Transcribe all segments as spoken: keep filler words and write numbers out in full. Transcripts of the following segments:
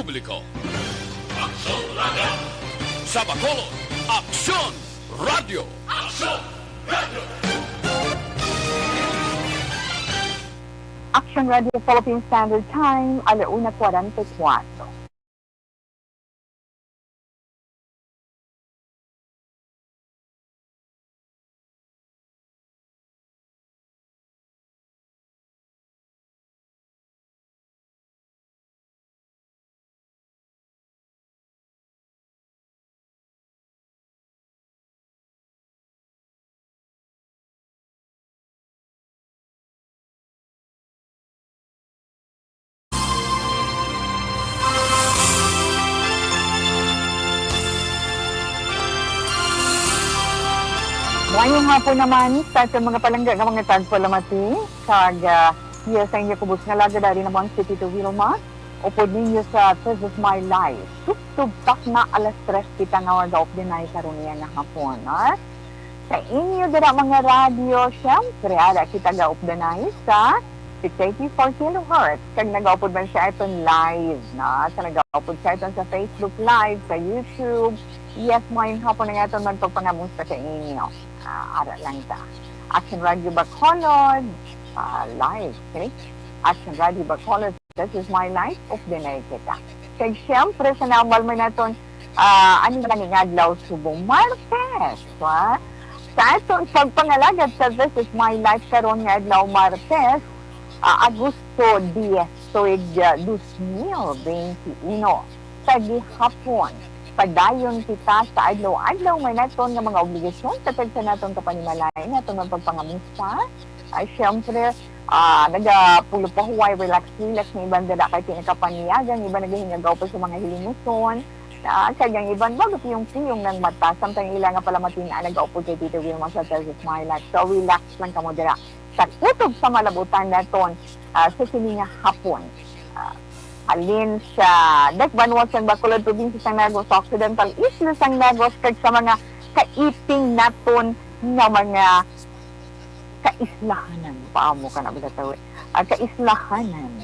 publiko. Aksyon Radio! Sa Bacolod, Aksyon Radio! Aksyon Radio! Action Radio Philippine Standard Time, ala una kwarenta y kuwatro. Maayong hapon naman sa aton mga palangga nga mga tagpalamati, kag, ah, iya sa inyo kubos nga lagad, ari naman si Tito Wilma. Upod ninyo sa This Is My Life. Tubtob tak na alas tres kita nga mag-updanay karon niya nga hapon, ha? Sa inyo dira mga radyo, syempre, ara kita ga-updanay sa six eighty-four kilohertz. Kag nagaupod man siya iton live, na? Sa nagaupod siya iton sa Facebook Live, sa YouTube. Yes, maayong hapon nga aton magpagpangamusta sa inyo. Ah, ara lang ta. Action Radio Bacolod, ah, live, okay? Action Radio Bacolod, This Is My Life, updanay kita. Kag syempre, sa normal man naton, ah, ano ba ning adlaw subong? Martes, ha? Sa aton pagpangalagad sa This Is My Life karon nga adlaw, Martes, ah, Agosto diyes, tuig, ah, dos mil bente uno. Sa gihapon, padayon kita sa adlaw-adlaw man naton nga mga obligasyon, sa tagsa naton kapanimalay, naton man pagpangamusta. Ay, syempre, ah, nagapulo pa huway, relax, relax, ang iban dira kay pinakapanyagan, ang iban nagahingagaw pa sa mga hilimuson, ah, kag ang iban, bago piyong-piyong ng mata, samtang ila nga palamatin, ah, nagaupod kay Tito Wilma sa This Is My Life. So, relax lang kamo dira. Sa kutob sa malabutan naton, ah, sa sini nga hapon. Ah, halin sa Dakbanuan sang Bacolod, probinsya sang Negros Occidental, Isla sang Negros, kag sa mga kaiping naton nga mga kaislahanan. Paamo ka na ba, tawi? Ah, kaislahanan.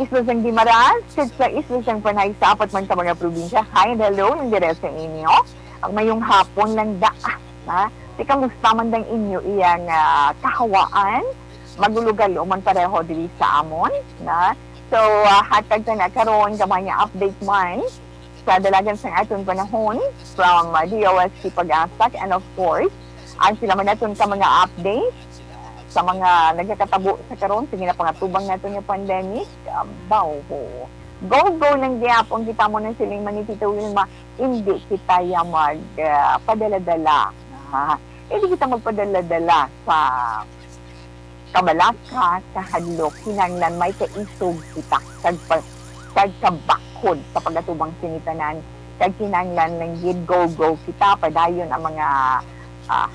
Isla sang Guimaras, kag sa Isla sang Panay, sa apat man ka mga probinsya. Hi and hello, yung dire sa inyo. Ang mayong hapon lang da, ha? Di kamusta man dang inyo iyang, ah, kahawaan? Magulugalo man pareho diri sa amon, na? So, ah, hatag ta na karon gamay nga update man sa dalagan sang aton panahon from, ah, D O S T Pag-asa, and of course, ang sila man naton ka mga update sa mga nagakatabo sa karon, sige na pangatubang naton nga pandemic. Ah, baw, ho. Go, go lang gyapon kita mo nang siling man ni Tito Wilma, hindi kita ya mag, ah, padala-dala. Ah, hindi kita magpadala-dala sa kabalaka, sa hadlok. Kinahanglan may kaisog kita kag pa-, kag kabakhod sa pag-atubang sini tanan. Kag kinahanglan lang gid go-go kita, padayon ang mga, ah,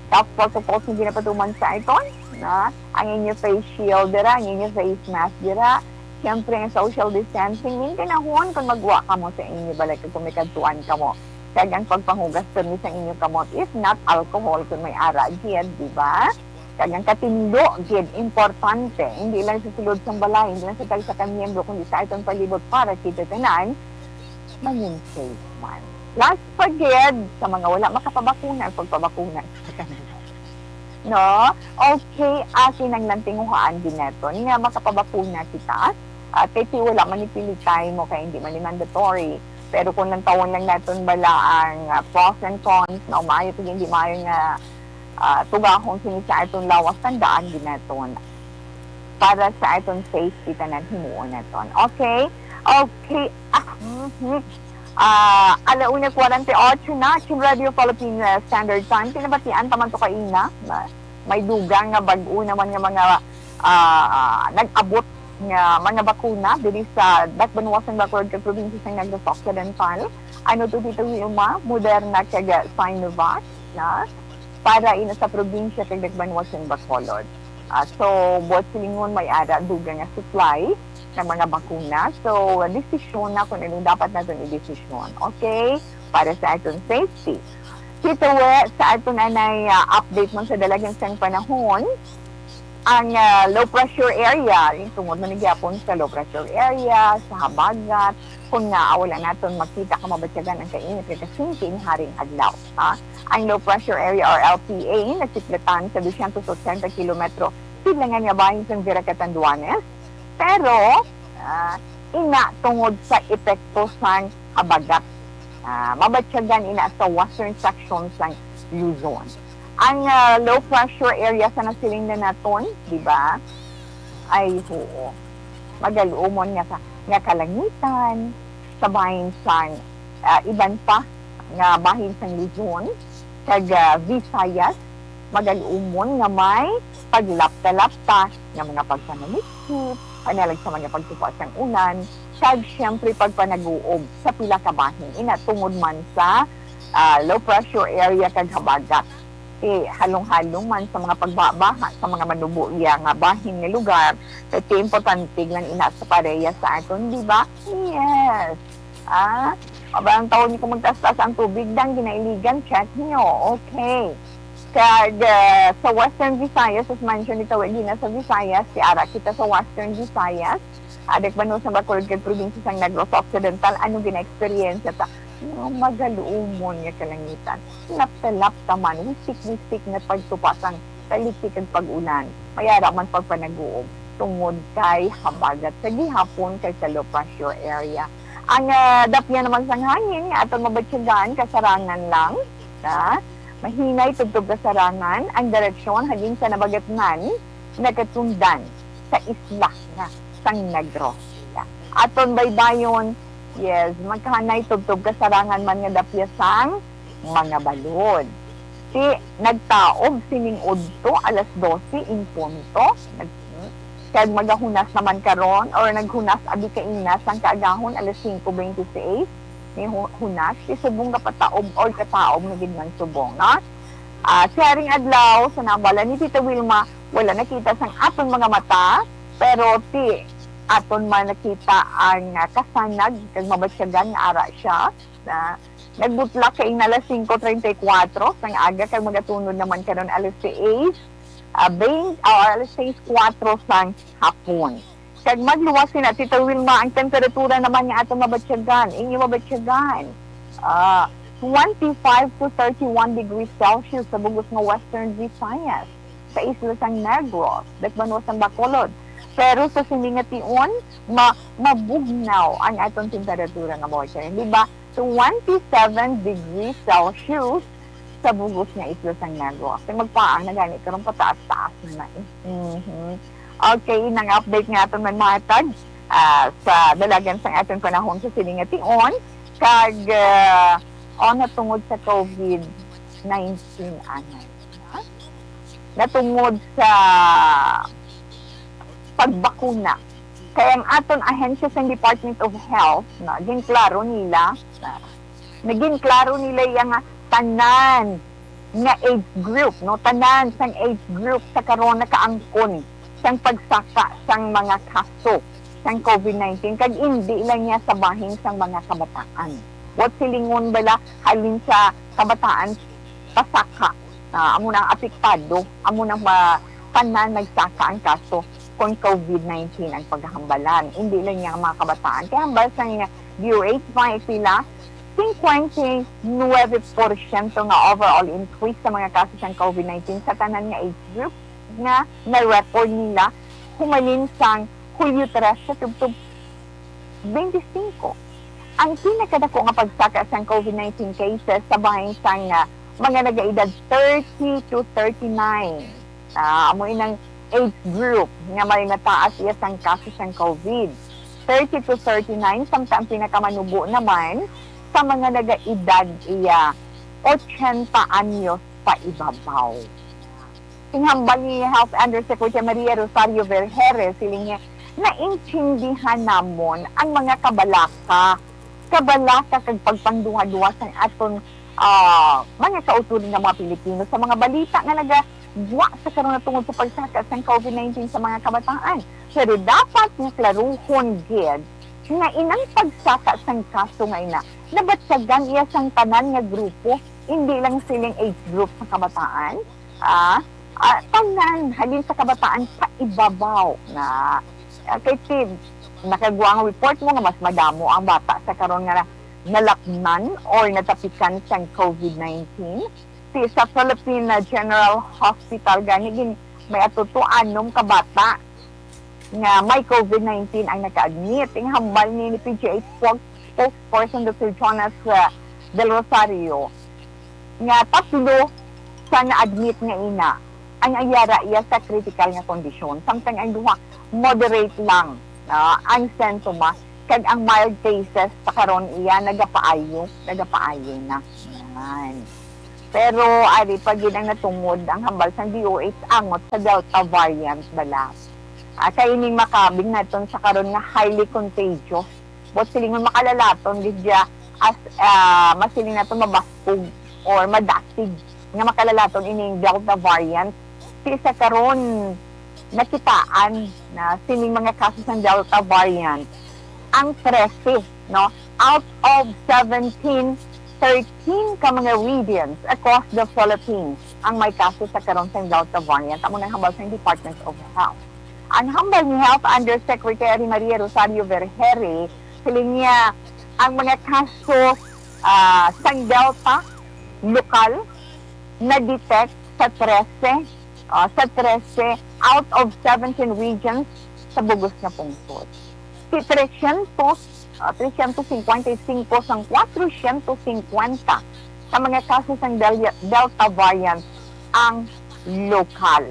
tough protocols nga ginapatuman sa aton, na ang inyo face shield dira, ang inyo face mask dira. Siyempre, ang social distancing, mintinahon kung magwa kamo sa inyo balay kag kung may kadtuan kamo. Kag ang pagpanghugas pirmi sa inyo kamot, if not alcohol, kung may ara gid, di ba? Kag ang katindo gid, importante, hindi lang sa sulod sang balay, hindi lang sa tagsa ka miyembro, kundi sa aton palibot para kita tanan mangin safe man. Plus pa gid, sa mga wala makapabakuna, pagpabakuna sa kanila. No? Okay, akin ang lang tinguhaan gid naton nga makapabakuna kita. At kay ti wala man ni pilitay mo kay hindi man ni mandatory. Pero kung lantawon lang naton bala ang, ah, pros and cons, no, maayo kag hindi maayo nga, ah, tugahon sini sa aton lawas, tandaan gid naton para sa aton safety tanan himuon naton. Okay? Okay. Ah, mhm. Ah, ala una kwarenta y ocho na, Action Radio Philippine, ah, Standard Time. Pinabatian pa man to kaina. Ma-, may dugang nga bag-o naman nga mga, ah, ah, nag-abot nga mga bakuna diri sa Dakbanuas ng Bacolod kag probinsya sa Negros Occidental. Ano to dito, Wilma? Moderna kag Sinovac na para ina sa probinsya kag Dakbanuas ng Bacolod. Ah, so, buot silingon may ara dugang nga supply ng mga bakuna. So, desisyon na kung anong dapat natin i-desisyon. Okay? Para sa aton safety. Kita we, sa aton anay, ah, update mo sa dalagan sang panahon, ang, ah, low pressure area, yung tungod man gyapon sa low pressure area, sa habagat, Kung nga wala naton makita ka mabatyagan ang kainit nga kasingki ini haring adlaw, ha? Ang low pressure area or L P A nasiplatan sa dosyentos otsenta kilometro sidlangan nga bahin sang Vera Catanduanes, pero, ah, ina tungod sa epekto sang habagat, ah, mabatyagan ina sa western section sang Luzon. Ang, ah, low pressure area sa nasiling na naton, di ba? Ay, oo. Magaluomon nga sa, nga kalangitan, sa bahin sang, ah, iban pa nga bahin sang Luzon, kag, ah, Visayas, magaluomon nga may paglapta-lapta nga mga pagpanumikip, panalag sa mga pagtupa sang ulan, kag siyempre pagpanaguob sa pila ka bahin. Ina tungod man sa, ah, low pressure area kag habagat. Ti halong-halong man sa mga pagbabaha sa mga manubo iya nga bahin nga lugar, kay ti importante lang ina sa pareha sa aton, di ba? Yes. Ah, aba, ang taon niyo kung magtaas-taas ang tubig, dang ginailigan, check niyo. Okay. Kag, ah, sa Western Visayas, as mentioned, ito, gina sa Visayas, si ara kita sa Western Visayas, adik man sa Bacolod kag probinsya sang Negros Occidental, ano gina-experience ta? Nga magaluomon nga kalangitan. Lapta-lapta man, wisik-wisik nga pagtupa sang taliti kag pag-ulan. May ara man pagpanaguob tungod kay habagat sa gihapon kay sa low pressure area. Ang, ah, dapya naman sang hangin nga aton mabatyagan, kasarangan lang, ha? Mahinay tubtob kasarangan ang direksyon halin sa nabagatnan, nagatundan sa isla nga sang Negros. Aton baybayon, yes, magkahanay tubtob kasarangan man nga dapya sang mga balod. Ti nagtaob sining udto alas dose en punto, nag-, kag magahunas naman karon, or naghunas abi kaina sang kaagahon, alas singko bente seis, ni hu-, hunas, ti subong kapataob or kataob na gid man subong, no? Ah, siya ring adlaw, sa nabala ni Tita Wilma, wala nakita sang aton mga mata, pero ti aton man nakita ang, ah, kasanag kag mabatyagan nga ara siya. Na, nagbutlak kaina alas singko treinta y cuatro sang aga kag magatunod naman karon alas seis, ah, bain-, ah, alas seis kuwatro sang hapon. Kag magluwas sina, Tita Wilma, ang temperatura naman nga aton mabatyagan, inyo mabatyagan, ah, twenty-five to thirty-one degrees Celsius sa bug-os nga Western Visayas, sa isla sang Negros, dakbanuas sang Bacolod. Pero sa sini nga tion, ma-, mabugnaw ang aton temperatura nga mabatyagan. Di ba? Twenty-seven degrees Celsius sa bug-os nga isla sang Negros. Kay magpaang na gani karon, pataas-taas na na eh. Mhm. Okay, inang update nga aton man mahatag, ah, sa dalagan sang aton panahon sa sini nga tion, kag, ah, o, natungod sa COVID nineteen anay, ha? Natungod sa pagbakuna. Kay ang aton ahensya sa Department of Health, no, ginklaro nila, na, naging klaro nila iya nga tanan nga age group, no, tanan sang age group sa karon nakaangkon sang pagsaka sang mga kaso sang COVID nineteen, kag indi lang niya sa bahin sang mga kabataan. What silingon bala halin sa kabataan pasaka, ah, amo na ang apektado, amo na ma-, tanan nagsaka ang kaso kon COVID nineteen ang paghambalan. Hindi lang niya ang mga kabataan. Kay hambal sang D O H, mga sila, singkwenta y nuwebe porsyento nga overall increase sa mga kaso sang COVID nineteen sa tanan nga age group nga na-record nila humalin sang Hulyo trese tubtob twenty-five. Ang pinakadako nga pagsaka sang COVID nineteen cases sa bahin sang, ah, mga nagaedad thirty to thirty-nine. Ah, amo inang age group nga may mataas iya sang kaso sang COVID. Thirty to thirty-nine, samtang ang pinakamanubo naman sa mga nagaedad iya ochenta anyos paibabaw. Ginhambal ni Health Undersecretary Maria Rosario Vergeire, siling niya, "Naintindihan namon ang mga kabalaka, kabalaka kag pagpangduha-duha sang aton, ah, mga kauturan nga mga Pilipino sa mga balita nga nagagwa sa karon nga tungod sa pagsaka sang COVID nineteen sa mga kabataan. Pero dapat nga klaruhon gid nga inang pagsaka sang kaso nga ina, nabatyagan iya sang tanan nga grupo, hindi lang siling age group sa kabataan." Ah, ah, tanan, halin sa kabataan paibabaw na, ah, kay Tim, Nakagwa ang report mo nga mas madamo ang bata sa karon nga na-, nalapnan or natapikan sang COVID nineteen. Ti sa Philippine, ah, General Hospital gani gin-, may atuto anom ka bata nga may COVID nineteen ang naka-admit. Ang hambal ni, ni P G H spok-, spokesperson Doctor Jonas, ah, Del Rosario nga tatlo sa na-admit nga ina ang ayara iya sa critical nga kondisyon, samtang ang duha moderate lang, ah, ang sentoma, kag ang mild cases sa karon iya nagapaayo, nagapaayo na. Yan. Pero ari pa gid ang natungod ang hambal sang D O H angot sa Delta variant bala. Ah, kay ining makabig naton sa karon nga highly contagious. Buot silingon makalalaton gid siya as, ah, masiling naton mabaskog or madasig nga makalalaton ining Delta variant. Ti sa karon nakitaan na sining mga kaso sang Delta variant ang trese, no? Out of seventeen, thirteen ka mga regions across the Philippines ang may kaso sa karon sang Delta variant. Amo nang hambal sang Department of Health. Ang hambal ni Health Undersecretary Maria Rosario Vergeire, siling niya ang mga kaso, ah, sang Delta lokal na-detect sa trese, ah, sa trese out of seventeen regions sa bug-os nga pungsod. Si trescientos, ah, trescientos cincuenta y cinco sang cuatrocientos cincuenta ka mga kaso sang Del-, Delta variant ang lokal.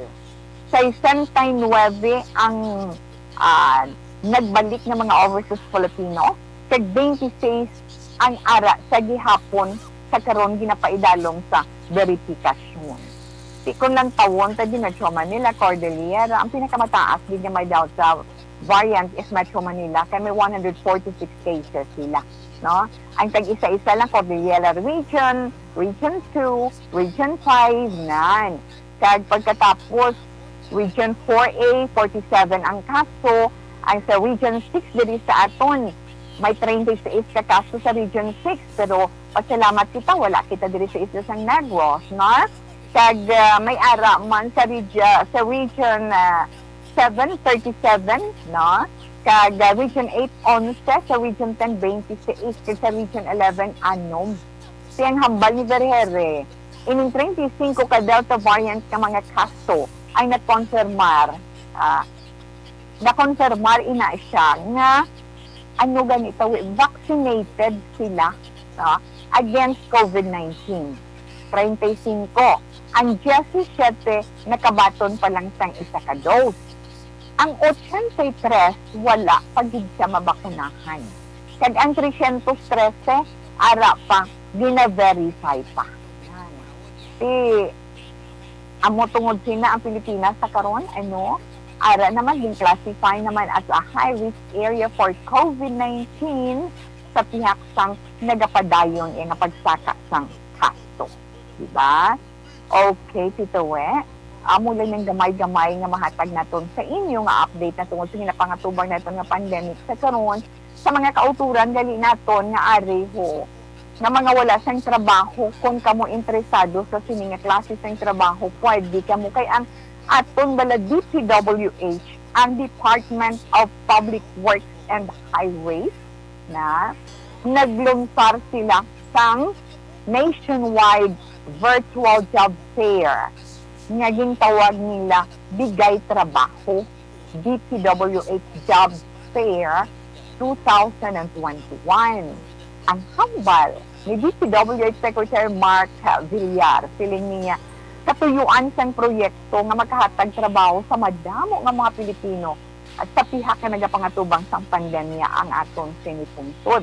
Sesenta y nuebe ang, ah, nagbalik nga mga overseas Filipino, kag twenty-six ang ara sa gihapon sa karon ginapaidalom sa beripikasyon. Ti kon lantawon ta di Metro Manila, Cordillera, ang pinakamataas gid nga may Delta variant is Metro Manila, kay may one hundred forty-six cases sila, no? Ang tag-isa-isa lang, Cordillera Region, Region two, Region five, none. Kag pagkatapos, Region four A, forty-seven ang kaso. Ang sa Region six diri sa aton, may treinta y seis ka kaso sa Region six, pero pasalamat kita, wala kita diri sa isla sang Negros, no? Kag, ah, may ara man sa reg-, ah, sa Region, ah, seven, thirty-seven, no? Kag, ah, Region eight, onse, sa Region ten, twenty-six, kag sa Region eleven, anom. Ti ang hambal ni Vergeire, ining treinta y cinco ka Delta variant nga mga kaso ang nakonfirmar, ah, nakonfirmar ina siya nga, ano gani tawi, vaccinated sila, no, against COVID nineteen. Treinta y cinco. Ang diyesisiyete nakabaton pa lang sang isa ka dose. Ang ochenta y tres wala pa gid siya mabakunahan. Kag ang trescientos trese ara pa, gina-verify pa. Yan. Ti, amo tungod sina ang Pilipinas sa karon, ano, ara naman, gin-classify naman as a high-risk area for COVID nineteen sa pihak sang nagapadayon iya nga pagsaka sang kaso. Di ba? Okay, Tito We. Amo lang ang gamay-gamay nga mahatag naton sa inyo nga update na tungod sa ginapangatubang naton nga pandemic sa karon. Sa mga kautoran gali naton nga ari ho, nga mga wala sang trabaho, kon kamo interesado sa sini nga klase sang trabaho, pwede kamo kay ang aton bala D P W H, ang Department of Public Works and Highways, na naglunsar sila sang nationwide virtual job fair nga gintawag nila Bigay Trabaho, D P W H Job Fair two thousand and twenty-one. Ang hambal ni D P W H Secretary Mark Villar, siling niya, katuyuan sang proyekto nga makahatag trabaho sa madamo nga mga Pilipino at sa pihak nga nagapangatubang sang pandemya ang aton sini pungsod.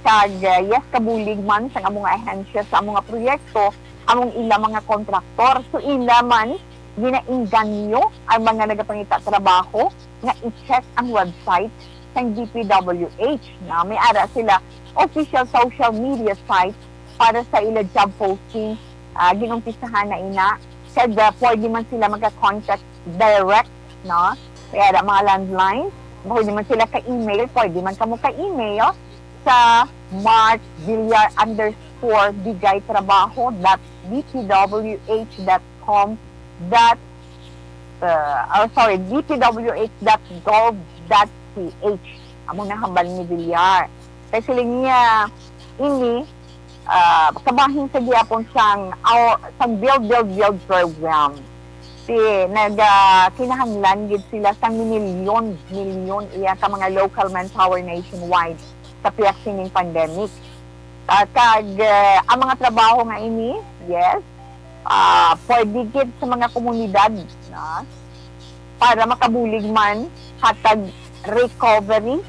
Kag, uh, yes, kabulig man sang amo nga ahensya sa amo nga proyekto, among ila mga kontraktor. So, ila man ginainganyo ang mga nagapangita trabaho nga i-check ang website sang D P W H, na may ara sila official social media site para sa ila job posting. Ah, ginumpisahan na ina. Kag, ah, pwede man sila magka-contact direct, no? Kaya ada mga landline, pwede man sila ka-email, pwede man kamo ka-email sa markvillar underscore bigaytrabaho dot D P W H dot com dot, uh, oh, sorry, D P W H dot gov dot P H. Amo na hambal ni Villar. Kay siling niya, ini, ah, kabahin sa gihapon sang, aw-, sang Build, Build, Build program. Si, nag, ah, kinahanglan gid sila sang milyon, milyon iya ka mga local manpower nationwide sa pihak sining pandemic. Ah, kag, ah, ang mga trabaho nga ini, yes, ah, pwede gid sa mga komunidad, na, para makabulig man hatag recovery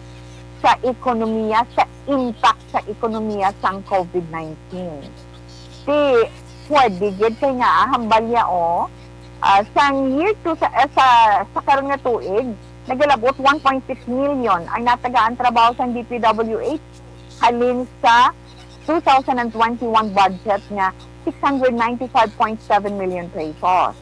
sa ekonomiya, sa impact sa ekonomiya sang COVID nineteen. Ti, pwede gid kay nga, ah, hambal ya, oh, ah, sang year two, sa, eh, sa, sa karon nga tuig, nagalabot one point six million ang natagaan trabaho sang D P W H halin sa two thousand and twenty-one budget nga six hundred ninety-five point seven million pesos.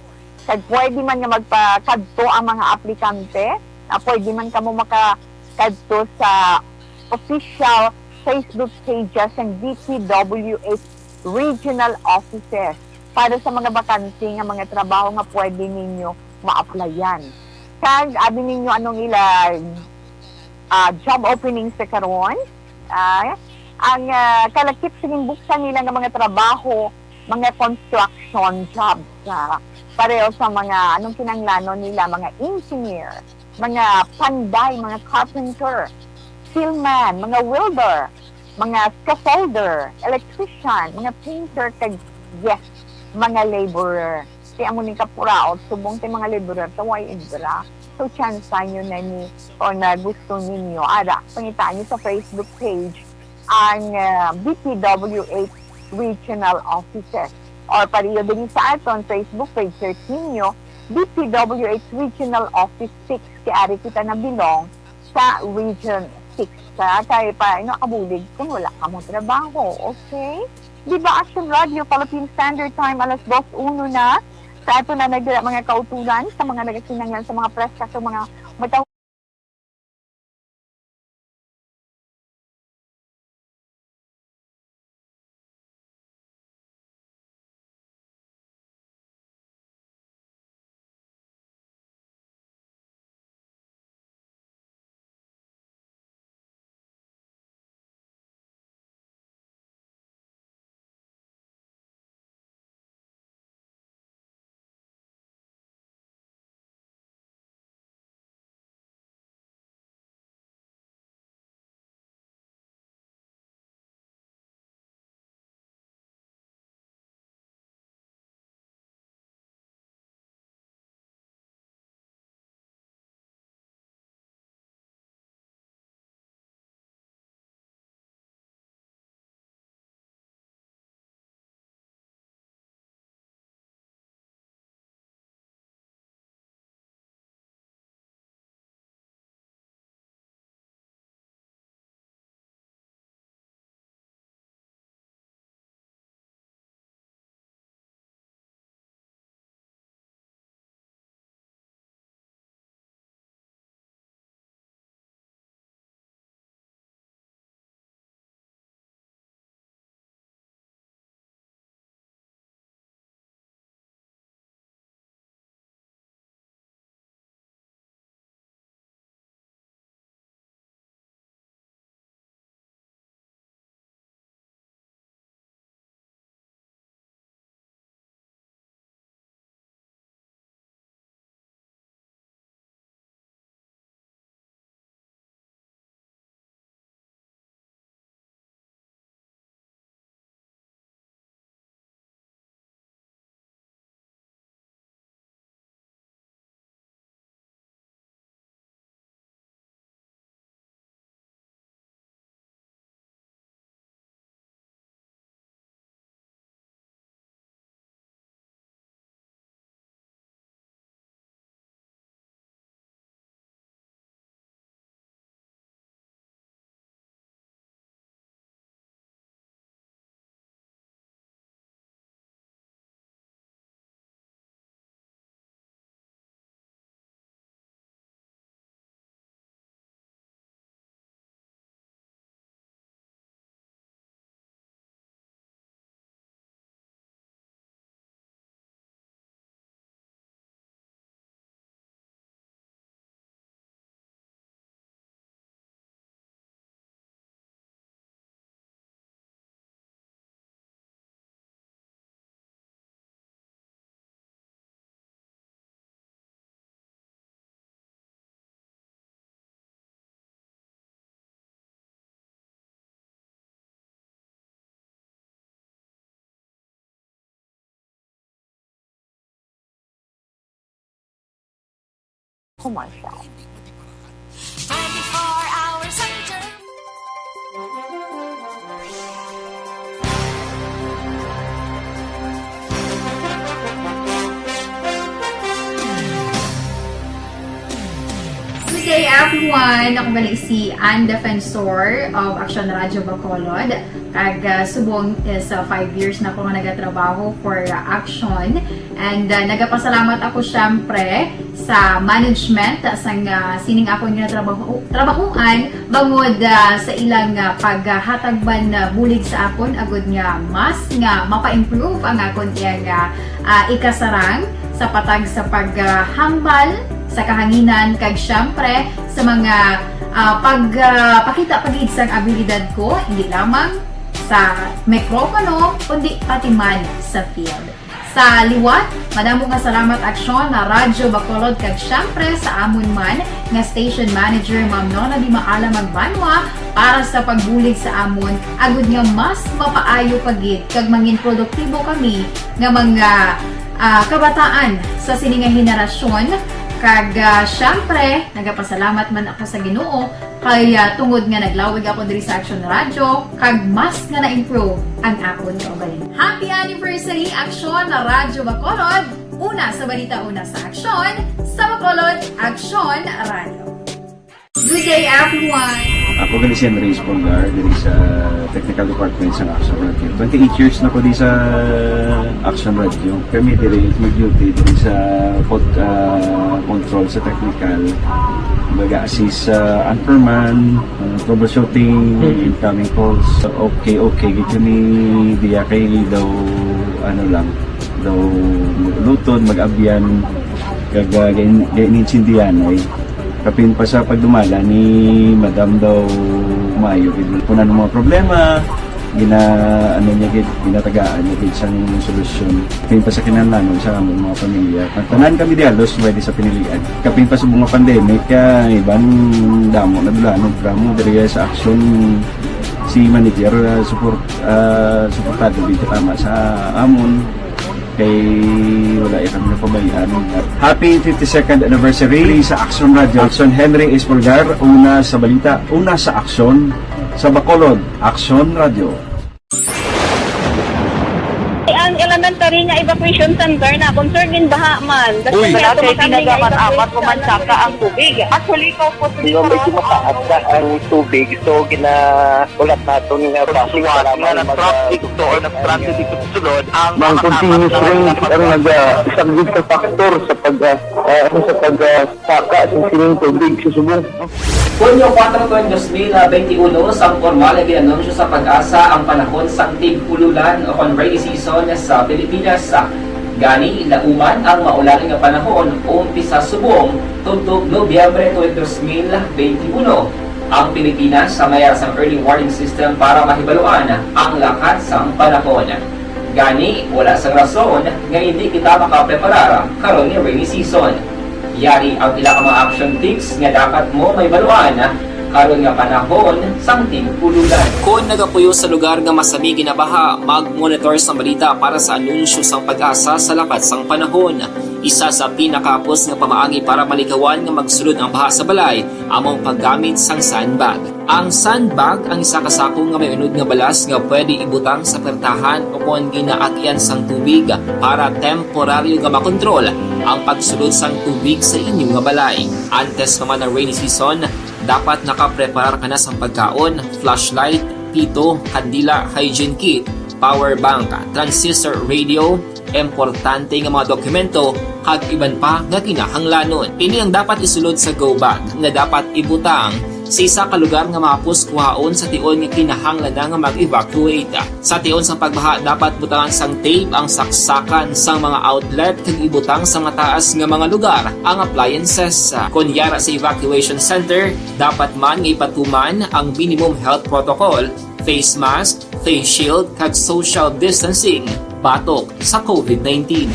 Kag pwede man nga magpakadto ang mga aplikante, na pwede man kamo makakadto sa official Facebook pages ng D P W H regional offices para sa mga bakante nga mga trabaho nga pwede ninyo ma-applyan. Kag abi ninyo anong ila, ah, job opening sa karon, ah, ang, ah, kalakip sa ginbuksan nila nga mga trabaho, mga construction jobs, ah, pareho sa mga, anong kinahanglanon nila, mga engineer, mga panday, mga carpenter, steelman, mga welder, mga scaffolder, electrician, mga painter, kag, yes, mga laborer. Ti amo ning kapuraot, subong ti mga laborer, ta way ibra. So, tsansa nyo na ni, o na gusto ninyo. Ara, pangitaan nyo sa Facebook page ang, ah, D P W H regional offices. Or pareho din sa aton Facebook page, search ninyo D P W H regional office six, kay ari kita nabilong sa region six. Sa kay pa, you know, abulig kung wala ka mo trabaho, okay? Di ba, Action Radio, Philippine Standard Time, alas dos uno na. Sa ato na nagdala mga kautulan, sa mga nagakinanglan, sa mga press, sa mga mataw Commercial. Good day, everyone! Ako gali si Ann Defensor of Action Radio Bacolod. Kag ah, subong is ah, five years na ko nga nagatrabaho for ah, Action. And ah, nagapasalamat ako syempre sa management sang ah, sining akon nga trabaho trabahoan bangod ah, sa ilang ah, paghatag man ah, bulig sa akon agud nga mas nga mapa-improve ang akon iyang ah, ah, ikasarang sa patag sa paghambal sa kahanginan kag syempre sa mga ah, pag ah, pakita pa gid sang abilidad ko, hindi lamang sa mikropono kundi pati man sa field. Sa liwat, madamo nga salamat Aksyon na Radyo Bacolod kag syempre sa amon man nga station manager Ma'am Nona Di Maala Magbanwa para sa pagbulig sa amon agud nga mas mapaayo pa gid kag mangin produktibo kami nga mga ah, kabataan sa sini nga henerasyon. Kag ah, syempre, nagapasalamat man ako sa Ginoo kay ah, tungod nga naglawig ako diri sa Action Radio, kag mas nga na-improve ang akon kaugalingon. Happy anniversary, Action Radyo Bacolod! Una sa balita, una sa aksyon, sa Bacolod, Action Radio. Good day, everyone! Ako gali si Andres Polgar diri sa Technical Department sa Action Radio. Twenty-eight years na ko di sa Action Radio. Kami diri mag-duty diri sa pod, ah, control sa technical. Mag-assist sa anchorman, ah, troubleshooting, incoming calls. Okay, okay gid kami diya kay daw ano lang, daw luton, mag-abyan, kag ah, gain- gainintindihan ay kapin pa sa pagdumala ni Madam daw maayo gid. Kung ano mga problema, gina ano niya gid, ginatagaan niya gid sang solusyon. Kapin pa sa kinahanglanon sa among mga pamilya. Ang tanan kami di halos pwede sa pinilian. Kapin pa sa mga pandemic, kaya iban damo na dulanon drama diri sa action si manager uh, support uh, suportado gid tama sa amon kay wala ya kami napabayaan. Happy fifty-second anniversary sa Action Radio. Action Henry Espolgar, una sa balita, una sa aksyon, sa Bacolod, Action Radio. Ang elementary nga evacuation center na concern in baha man. Uy! Wala kay ginagaman apat ko man saka ang tubig. Actually, ikaw po sa Medyo mataas na ang tubig, so ginaulat naton nga bus nga nag-traffic to or nag-transit dito sa sulod ang mga continuous rain ang nag-saglit sa factor sa pag ah, ah, ano, sa pag ah, saka sa sining tubig sa subong. Hunyo kuwatro, twenty twenty-one, sang pormal nga gin-anunsyo sa PAGASA ang panahon sang tig-ululan o kon rainy season sa Pilipinas. Gani, lauman ang maulan nga panahon umpisa subong tubtob Nobyembre twenty twenty-one. Ang Pilipinas sa mayar sang early warning system para mahibaluan ang lakat sang panahon. Gani, wala sang rason nga hindi kita makapreparar karon nga rainy season. Yari ang pila ka mga action tips nga dapat mo mahibaluan karon nga panahon sang tig-ululan. Kon nagapuyo sa lugar nga masami ginabaha, mag-monitor sang balita para sa anunsyo sang PAGASA sa lakat sang panahon. Isa sa pinakahapos nga pamaagi para malikawan nga magsulod ang baha sa balay amo ang paggamit sang sandbag. Ang sandbag ang isa ka sako nga may unod nga balas nga pwede ibutang sa pertahan o kon ginaagyan sang tubig para temporaryo nga makontrol ang pagsulod sang tubig sa inyo nga balay. Antes pa man ang rainy season, dapat nakapreparar ka na sang pagkaon, flashlight, pito, kandila, hygiene kit, power bank, transistor radio, importante nga mga dokumento, kag iban pa nga kinahanglanon. Ini ang dapat isulod sa go bag nga dapat ibutang sa isa ka lugar nga mahapos kuhaon sa tion nga kinahanglan na nga mag-evacuate. Sa tion sang pagbaha, dapat butangan sang tape ang saksakan sang mga outlet kag ibutang sa mataas nga mga lugar ang appliances. Kon yara sa evacuation center, dapat man nga ipatuman ang minimum health protocol, face mask, face shield, kag social distancing batok sa COVID nineteen.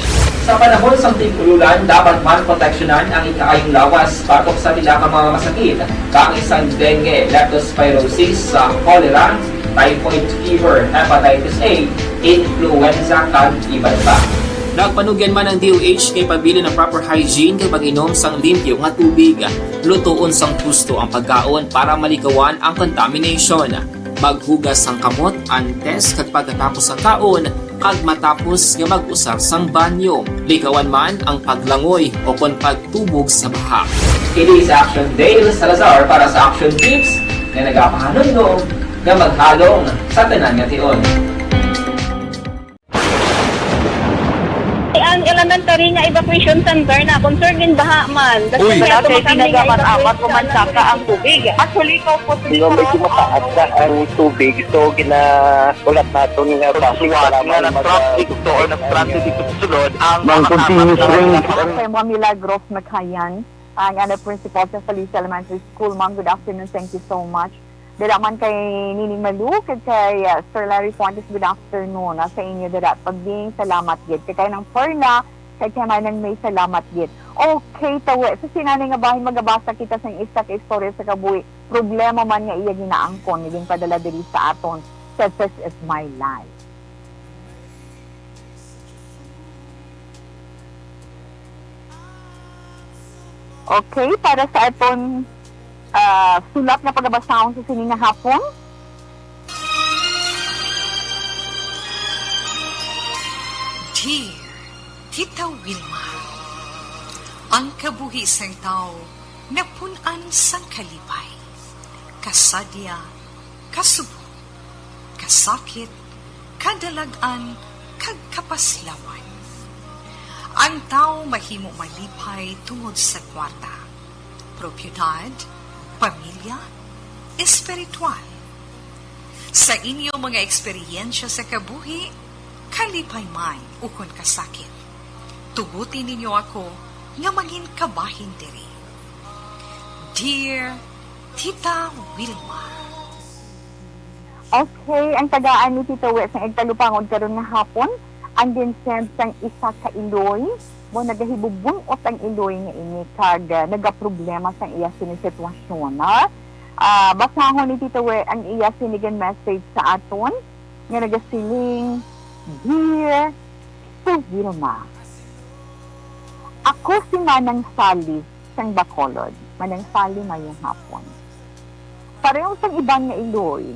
Sa panahon sang tig-ululan, dapat man proteksyonan ang ikaayong lawas batok sa pila ka mga masakit, kaangay sang dengue, leptospirosis, cholera, typhoid fever, hepatitis A, influenza, kag iban pa. Nagpanugyan man ang D O H nga ipabilin ang proper hygiene kag mag-inom sang limpyo nga tubig. Lutoon sang husto ang pagkaon para malikawan ang contamination. Maghugas sang kamot antes kag pagkatapos sang kaon kag matapos nga mag-usar sang banyo. Likawan man ang paglangoy o kon pagtubog sa baha. Kini si Action Dale Salazar para sa Action Tips nga nagapahanumdom nga maghalong sa tanan nga tion. Ang elementary nga evacuation center na concerned in baha man. Uy! Wala kay ginagamat-amat o mansaka ang tubig. Actually, ikaw po, Hindi, medyo mataas na ang tubig. So, gina-, ulat naton nga traffic, nga mag-, nag-traffic to or nag-traffic dito sa sulod, ang mga continuous rain. Ako kay Ma'am Milagros Maghayan, ang ano, principal sa Felicia Elementary School. Ma'am, good afternoon. Thank you so much. Dira man kay Nining Malu, kag kay, ah, Sir Larry Fuentes, good afternoon, ah, sa inyo dira. Pagding, salamat gid. Kay kay nang Perla, kay kay Manang May, salamat gid. Okay, tawe. Sa sinanay nga bahin, magabasa kita sang isa ka istorya sa kabuhi. Problema man nga iya ginaangkon, nga ginpadala diri sa aton sa This Is My Life. Okay, para sa aton, ah, sulat nga pagabasahon sa sini nga hapon. Dear Tita Wilma, ang kabuhi sang tawo napun-an sang kalipay, kasadya, kasubong, kasakit, kadalag-an, kag kapaslawan. Ang tawo mahimo malipay tungod sa kwarta, propiedad, pamilya, espiritual. Sa inyo mga eksperyensya sa kabuhi, kalipay man ukon kasakit, tuguti ninyo ako nga mangin kabahin diri. Dear Tita Wilma. Okay, ang tagaan ni Tita Wes ang igtalupangod karon nga hapon, ang ginsend sang isa ka iloy. Mo nagahibubun-ot ang iloy nga ini kag, ah, nagaproblema sang iya sini sitwasyon, ha? Ah, basahon ni Tita Wes ang iya sini gin message sa aton nga nagasiling, Dear Tita Wilma, ako si Manang Sally sang Bacolod. Manang Sally, mayong hapon. Pareho sang iban nga iloy,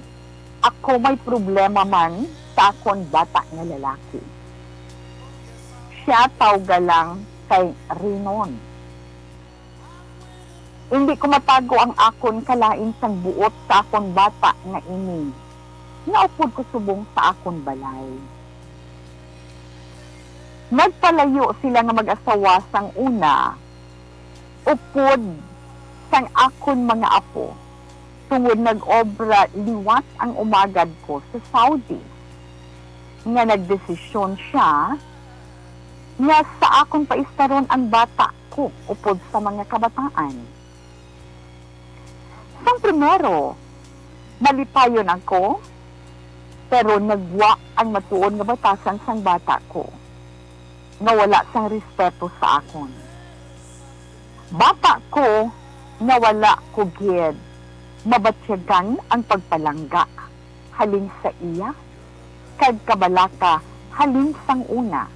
ako may problema man sa akon bata nga lalaki. Siya tawga lang kay Rinon. Indi ko matago ang akon kalain sang buot sa akon bata nga ini, nga upod ko subong sa akon balay. Nagpalayo sila nga mag-asawa sang una, upod sang akon mga apo, tungod nag-obra liwat ang umagad ko sa Saudi, nga nagdesisyon siya nga sa akon paistaron ang bata ko upod sa mga kabataan. Sang primero, malipayon ako, pero nagwa ang matuod nga batasan sang bata ko, nga wala sang respeto sa akon. Bata ko nga wala ko gid mabatyagan ang pagpalangga halin sa iya, kag kabalaka halin sang una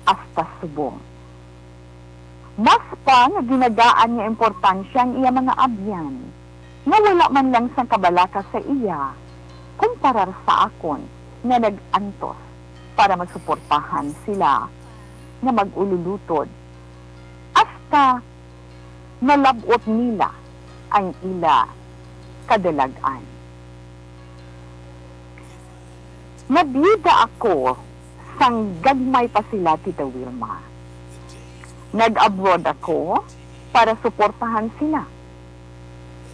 hasta subong. Mas pa nga ginagaan nga importansya ang iya mga abyan, nga wala man lang sang kabalaka sa iya, kumparar sa akon nga nag-antos para masuportahan sila nga mag-ululutod, hasta nalab-ot nila ang ila kadalag-an. Nabiyuda ako sang gagmay pa sila, Tita Wilma. Nag-abroad ako para suportahan sila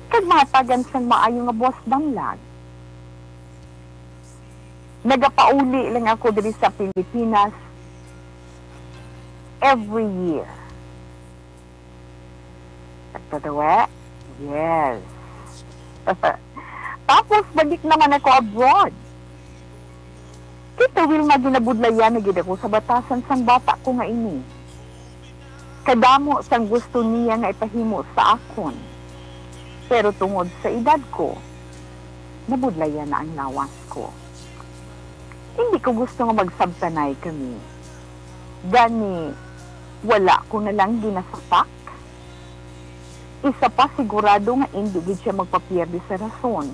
kag mahatagan sang maayo nga buwas danlag. Nagapauli lang ako diri sa Pilipinas every year. Tatawa? Yes. Tapos, balik naman ako abroad. Kita, Wilma, ginabudlayan na gid ako sa batasan sang bata ko nga ini. Kadamo sang gusto niya nga ipahimo sa akon. Pero tungod sa edad ko, nabudlayan na ang lawas ko. Hindi ko gusto nga magsabtanay kami. Gani, wala ko na lang ginasapak. Isa pa, sigurado nga indi gid siya magpapierde sa rason,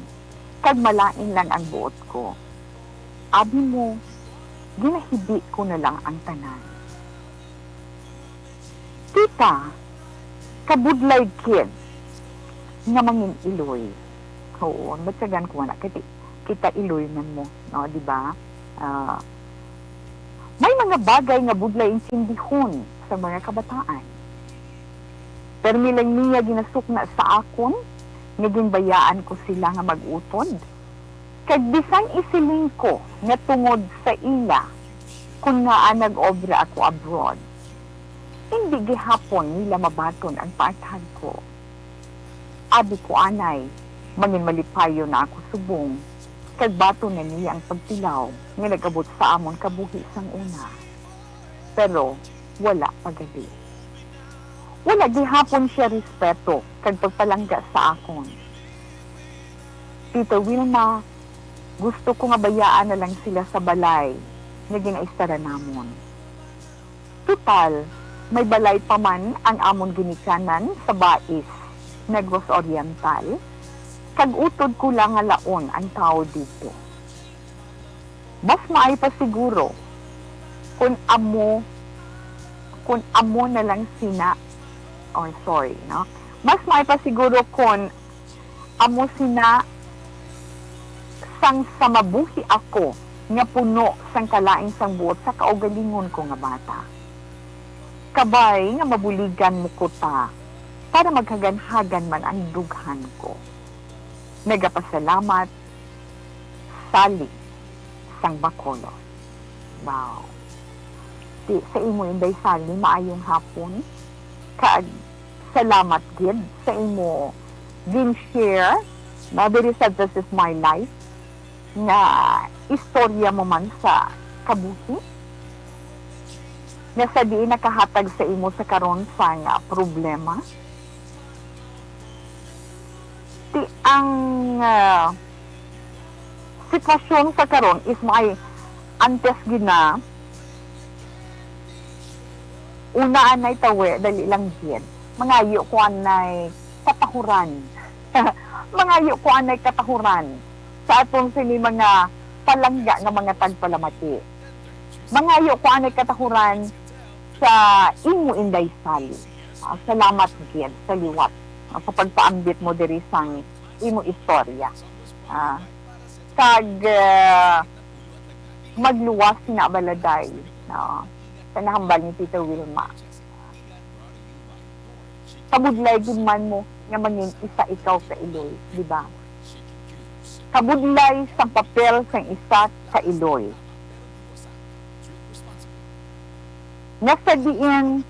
kag malain lang ang buot ko. Abi mo, ginahibi ko na lang ang tanan. Kita, kabudlay kid nga mangin-iloy. Oo, ang batyagan ko na, kay kita iloy man mo, no, di ba? Ah, may mga bagay nga budlay intindihon sa mga kabataan. Permi lang niya ginasukna sa akon nga ginbayaan ko sila nga mag-utod. Kag bisan isiling ko nga tungod sa ila, kun ngaa nag-obra ako abroad, hindi gihapon nila mabaton ang paathag ko. Abi ko anay, mangin malipayon na ako subong, kag baton na niya ang pagtilaw nga nag-abot sa amon kabuhi sang una. Pero wala pa gani. Wala gihapon siya respeto kag pagpalangga sa akon. Tita Wilma, gusto ko nga bayaan na lang sila sa balay nga ginaisara namon. Total, may balay pa man ang amon ginikanan sa Bais, Negros Oriental, kag utod ko lang nga laon ang tawo didto. Mas maayo pa siguro kun amo, kun amo na lang sina, oh, sorry, no? Mas maayo pa siguro kun amo sina sang sa mabuhi ako nga puno sang kalain sang buot sa kaugalingon ko nga bata. Kabay nga mabuligan mo ko ta para maghaganhagan man ang dughan ko. Nagapasalamat, Sally sang Bacolod. Wow. Di, sa imo, Inday Sally, maayong hapon. Kag salamat gid sa imo gin-share, no, diri sa This Is My Life nga istorya mo man sa kabuhi nga sa diin nakahatag sa imo sa karon sang, ah, problema. Ti ang, ah, sitwasyon sa karon is may antes gid na una anay tawi, dali lang gid. Mangayo ko anay katahuran. Mangayo ko anay katahuran sa aton sini mga palangga nga mga tagpalamati. Mangayo ko anay katahuran sa imo, Inday Sally. Ah, salamat gid sa liwat, ah, sa pagpaambit mo diri sang imo istorya. Ah, kag, ah, magluwas na baladay, no? Sa nahambal ni Tita Wilma. Kabudlay gid man mo nga mangin isa ikaw ka iloy, di ba? Kabudlay sang papel sang isa ka iloy. Nga sa diin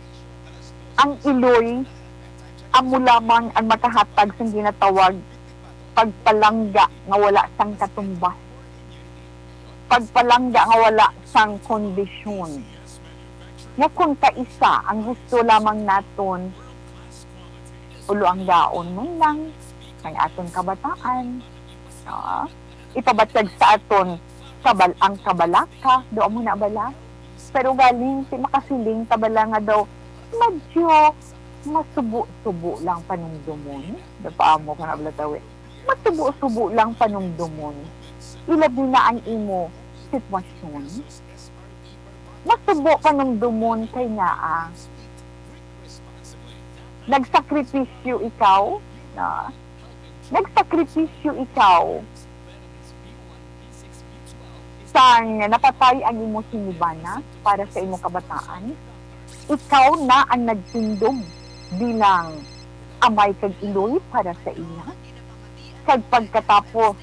ang iloy amo lamang ang makahatag sang ginatawag pagpalangga nga wala sang katumbas, pagpalangga nga wala sang kondisyon. Nga kung kaisa ang gusto lamang naton, ulo ang daon man lang ang aton kabataan, ah, ipabatyag sa aton kabal-, ang kabalaka, do mo na bala? Pero galing si makasiling ta bala nga daw, medyo masubo-subo lang panumdumon. Daw pa amo ko na bala tawi. Masubo-subo lang panumdumon. Ilabi na ang imo sitwasyon. Masubo panumdumon kay ngaa nagsakripisyo ikaw, na nagsakripisyo ikaw sang napatay ang imo sinibana para sa imo kabataan. Ikaw na ang nagtindog bilang amay kag iloy para sa iya. Kag pagkatapos,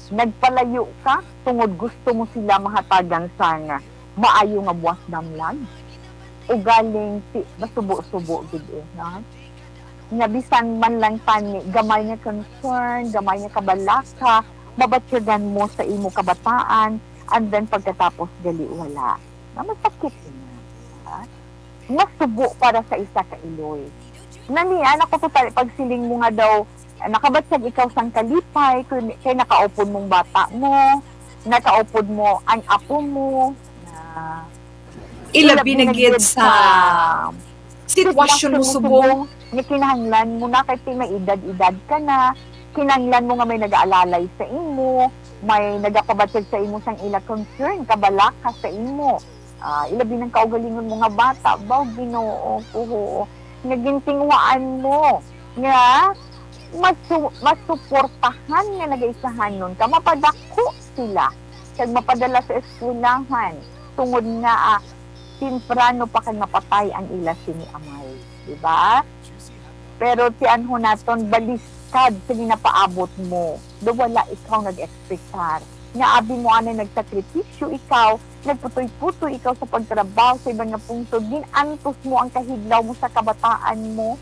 nagpalayo ka tungod gusto mo sila mahatagan sang maayo nga buwas damlag. Ugaling ti-, masubo-subo gid, eh, no? Nga bisan man lang tani, gamay nga concern, gamay nga kabalaka, mabatyagan mo sa imo kabataan, and then pagkatapos gali wala. Na masakit ina, ha? Masubo para sa isa ka iloy. Nanian ako to tali pagsiling mo nga daw, nakabatyag ikaw sang kalipay, kay, kay nakaupod mong bata mo, nakaupod mo ang apo mo, na Ilabi na gid sa sitwasyon mo subong. Nga kinahanglan mo na kay may edad-edad ka na, kinahanglan mo nga may nag-aalalay sa imo, may nagapabatyag sa imo sang ila concern, kabalaka sa imo. Ah, ilabi ng kaugalingon mo nga bata, baw Ginoo ko, nga gintinguhaan mo nga masu- masuportahan nga nagaisahanon ka, mapadako sila kag mapadala sa eskwelahan, tungod nga, ah, temprano pa kag mapatay ang ila sini amay, di ba? Pero tianhon naton, baliskad sa ginapaabot mo, do wala ikaw nag-ekspektar. Nga abi mo anay nagsakripisyo ikaw, nagputoy-putoy ikaw sa pagtrabaho sa iban nga pungsod, gin-antos mo ang kahidlaw mo sa kabataan mo,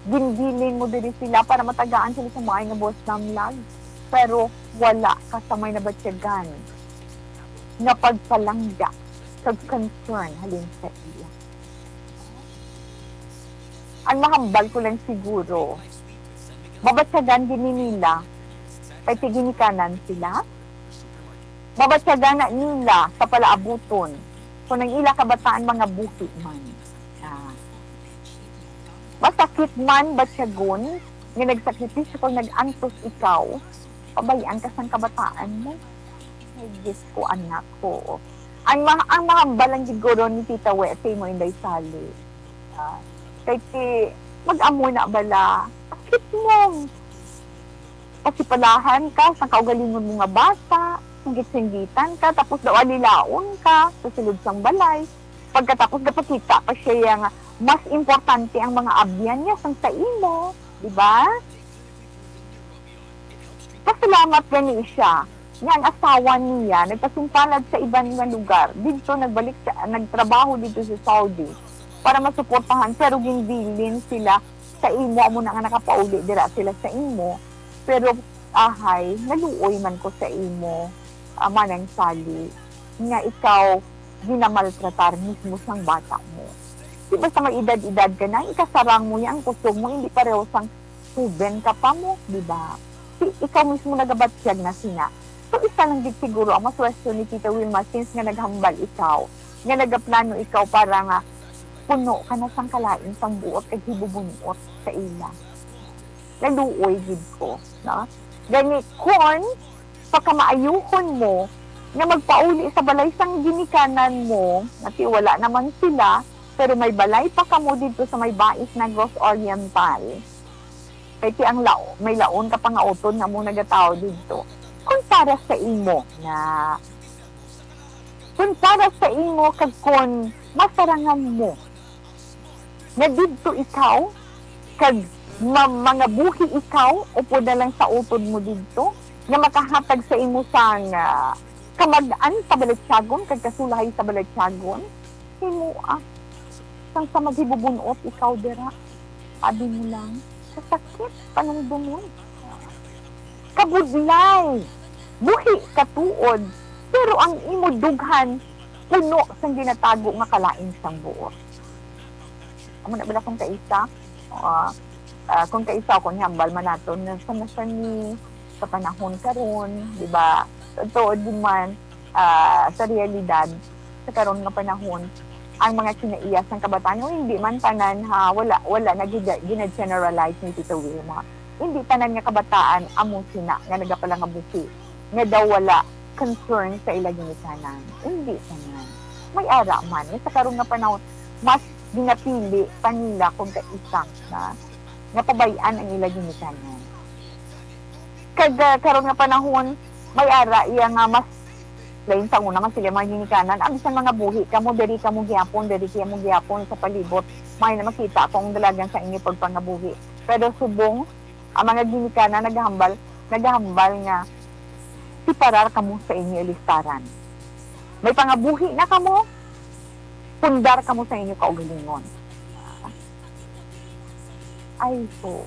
ginbilin mo diri sila para matagaan sila sa maay nga buwas namlag. Pero wala ka sa may nabatyagan nga pagpalangga kag concern halin sa iya. Ang mahambal ko lang siguro, mabatyagan gid ni nila kay ti ginikanan sila. Mabatyagan na nila sa palaabuton kung ang ila kabataan mga buhi man. Ah. Masakit man batyagon nga nagsakripisyo kag nag-antos ikaw, pabay-an ka sang kabataan mo. Ay, Diyos ko, anak ko. Ang, ma- ang mahambal lang siguro ni Tita We sa imo, Inday Sally. Ah, kay ti, mag-amo na bala. Sakit mo. Pasipalahan ka sa kaugalingon mo nga bata, singgit-singgitan ka, tapos daw alilaon ka sa sulod sang balay. Pagkatapos gapakita pa siya nga mas importante ang mga abyan niya sang sa imo, di ba? Pasalamat gani siya nga ang asawa niya nagpasimpalad sa iban nga lugar. Didto nagbalik sa, nagtrabaho didto sa Saudi para masuportahan, pero ginbilin sila sa imo, amo na nga nakapauli dira sila sa imo. Pero ahay, naluoy man ko sa imo, ah, Manang Sally, nga ikaw ginamaltratar mismo sang bata mo. Di ba sa may edad-edad ka na, ikasarang mo ya ang kusog mo, hindi pareho sang suben ka pa mo, di ba? Si, ikaw mismo nagabatyag na sina. So, isa lang gid siguro ang maswestyon ni Tita Wilma, since nga naghambal ikaw, nga nagaplano ikaw para nga puno ka na sang kalain sang buot kag hibubun-ot sa ila. Naluoy gid ko, no? Gani, kon pakamaayuhon mo nga magpauli sa balay sang ginikanan mo, nga ti wala naman sila, pero may balay pa kamo didto sa may Bais, Negros Oriental. Kay ti ang lao-, may laon ka pa nga utod nga amo nagatawo didto. Kon para sa imo na, kon para sa imo kag kon masarangan mo nga didto ikaw kag ma-, mangabuhi ikaw upod na lang sa utod mo didto, nga makahatag sa imo sang, ah, kamag-an sa balatyagon kag kasulahay sa balatyagon, himoa. Sang sa maghibubun-ot ikaw dira, abi mo lang, kasakit panumdumon. Kabudlay, buhi katuod, pero ang imo dughan puno sang ginatago nga kalain sang buot. Amo na bala kung kaisa, ah, ah, kung kaisa, kung hambal man naton nga sa, sa ni, sa panahon karon, di ba? Sa tuod din man, ah, sa realidad, sa karon nga panahon, ang mga kinaiya sang kabataan, o hindi man tanan, ha, wala, wala na gina-, gina-generalize ni Tita Wilma. Hindi tanan nga kabataan amo sina nga nagapalangabuhi, nga daw wala concern sa ila ginikanan. Hindi tanan. May ara man. Sa karon nga panahon, mas ginapili pa nila kung kaisa na nga pabay-an ang ila ginikanan. Kag, ah, karon nga panahon, may ara iya nga mas lain sa una man sila mga ginikanan. Ang bisan mangabuhi kamo, diri kamo gihapon, diri kamo gihapon sa palibot. May na makita kung dalagan sa inyo pagpangabuhi. Pero subong, ang mga ginikanan nagahambal, nagahambal nga siparar kamo sa inyo ilistaran. May pangabuhi na kamo, pundar kamo sa inyo kaugalingon. Ay, so,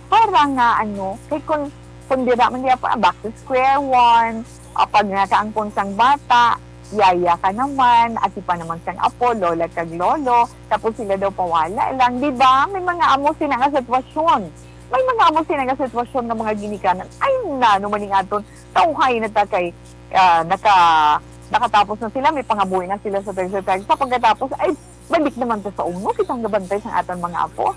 para nga, ano, kay kung, kung dira man diya pa, back to square one, o pag nakaangkon sang bata, yaya ka naman, ati pa naman sang apo, lola kag lolo, tapos sila daw pawala lang, di ba? May mga amo sina nga sitwasyon. May mga amo sina nga sitwasyon nga mga ginikanan. Ay, nano man ning aton, kauhay na ta kay, ah, naka, Nakatapos na sila, may pangabuhi na sila sa tagsa-tagsa. Pagkatapos, ay, balik naman ta sa uno, kita ang gabantay sa aton mga apo.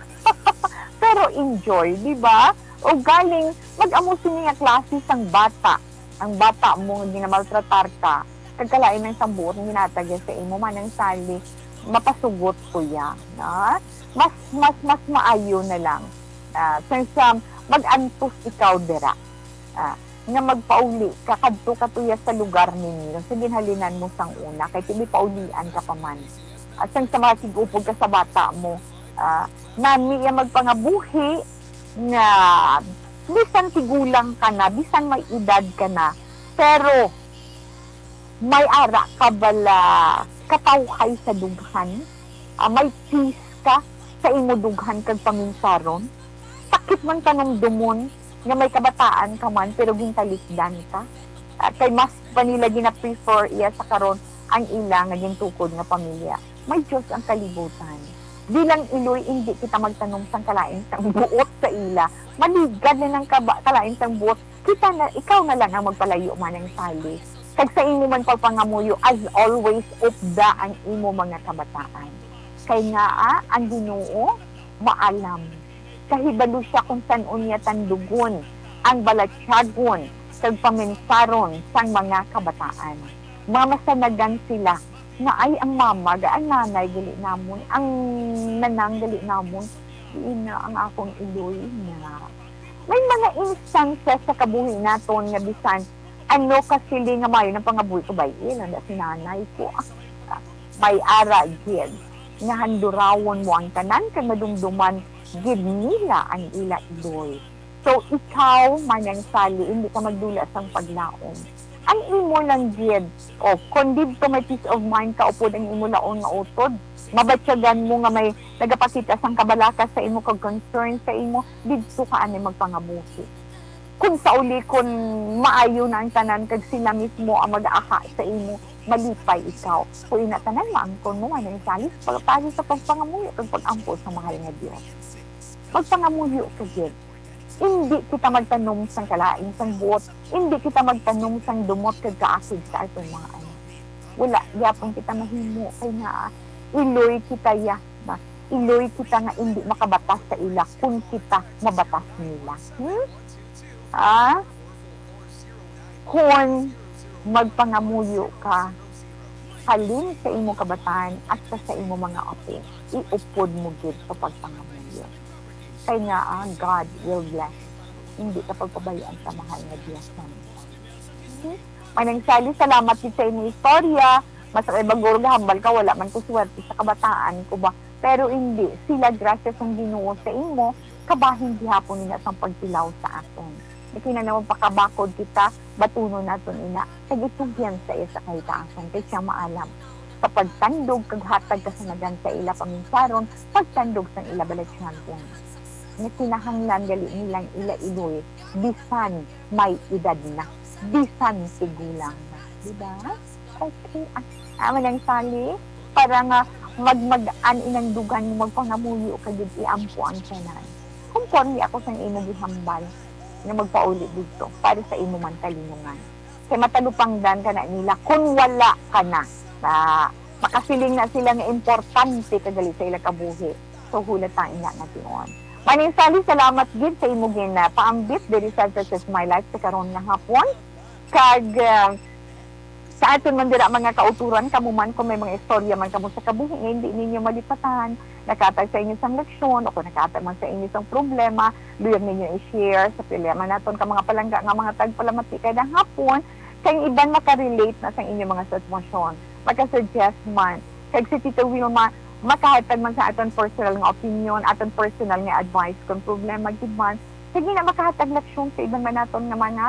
Pero enjoy, di ba? O galing, mag-amo sini nga klase sang bata. Ang bata mo nga ginamaltratar ka, kag kalain lang sang buot nga ginatag sa imo, Manang Sally, mapasugot ko ya, na? Mas, mas, mas maayo na lang. Ah, since, um, mag-antos ikaw dira. Ah, nga magpauli ka, kadto ka tuya sa lugar ninyo, sa ginhalinan mo sang una, kay ti may paulian ka pa man. At sang sa mga kig-upod ka sa bata mo, ah, nami iya magpangabuhi nga bisan tigulang ka na, bisan may edad ka na, pero may ara ka bala katawhay sa dughan, ah, may peace ka sa imo dughan kag paminsaron. Sakit man panumdomon nga may kabataan ka man, pero gintalikdan ka. Ah, kay mas pa nila gina-prefer iya sa karon ang ila nga gintukod nga pamilya. May Dios ang kalibutan. Bilang iloy, indi kita magtanom sang kalain sang buot sa ila. Maligad na ang kaba-, kalain sang buot. Kita na, ikaw na lang ang magpalayo, Manang Sally. Kag sa imo man pagpangamuyo, as always, upda ang imo mga kabataan. Kay ngaa ang Ginoo maalam. Kahibalo sia kung san-o niya tandugon ang balatyagon kag paminsaron sang mga kabataan. Mga masanagan sila nga, "Ay, ang mama, ga-, ang nanay gali namon, ang nanang gali namon, diin na ang akong iloy niya." May mga instances sa kabuhi naton nga bisan ano ka siling nga maayo ang pangabuhi ko, bay, eh, nanda si nanay ko. Ah, may ara gid nga handurawon mo ang tanan kag madumduman gid nila ang ila iloy. So, ikaw, Manang Sally, hindi ka magdula sang paglaom. Ang imo lang gid, o, kon didto may peace of mind ka upod ang imo laon nga utod, mabatyagan mo nga may nagapakita sang kabalaka sa imo kag concern sa imo, didto ka ani magpangabuhi. Kung sa uli, kung maayo na ang tanan kag sila mismo ang mag-aaha sa imo, malipay ikaw. Kung ina tanan, maangkon mo, Manang Sally, sa pagpali sa pagpangamuyo kag pag-ampo sa mahal nga Dios. Magpangamuyo ka gid. Indi kita magtanom sang kalain sang buot, indi kita magtanom sang dumot kag kaakig sa aton mga anak. Wala gyapon kita mahimo, kay nga iloy kita ya, na iloy kita nga indi makabatas sa ila kun kita mabatas nila. Hmm? Ah? Kun magpangamuyo ka, halin sa imo kabataan hasta sa imo mga apo, iupod mo gid sa pagpangamuyo. Kay nga, ah, God will bless. Hindi ka pagpabay-an sa mahal nga Dios namin. Hmm? Manang Sally, salamat gid sa imong istorya. Mas ay baguro gahambal ka, wala man ko swerte sa kabataan ko ba. Pero hindi, sila, grasya sang Ginoo sa imo, kabahin gihapon nila sang pagtilaw sa aton. Nga kinahanglan magpakabakod kita, batunon naton ina, kag itugyan sa iya sa kahitaasan, kay siya maalam. Sa pagtandog kag hatag kasanagan sa ila paminsaron, pagtandog sang ila balatyagon. Nga kinahanglan gali nilang ila iloy, bisan may edad na, bisan tigulang na. Di ba? Okay. Ah, ah, Manang Sally, para nga magmag-an inang dugan mo, magpangamuyo ka gid, iampo ang tanan. Conforme ako sang imo gihambal nga magpauli didto para sa imo man kalinungan. Kay matalupangdan ka na nila kung wala ka na. Na makasiling na sila nga importante ka gali sa ila kabuhi. So, hulat ang ina nga tion. Manang Sally, salamat gid sa imo gin, ah, paambit diri sa Such Is My Life sa karon nga hapon. Kag, ah, sa aton man dira, mga kauturan, kamo man, kung may mga istorya man kamo sa kabuhi nga hindi ninyo malipatan, nakahatag sa inyo sang leksyon, o kung nakahatag man sa inyo sang problema, luyag ninyo i-share sa pila man naton ka mga palangga nga mga tagpalamati kada hapon, kay ang iban makarelate na sa inyo mga sitwasyon, makasuggest man. Kag si Tita Wilma, makahatag man sa aton personal nga opinion, aton personal nga advice kung problema gid man, kag ina makahatag leksyon sa iban man naton nga mga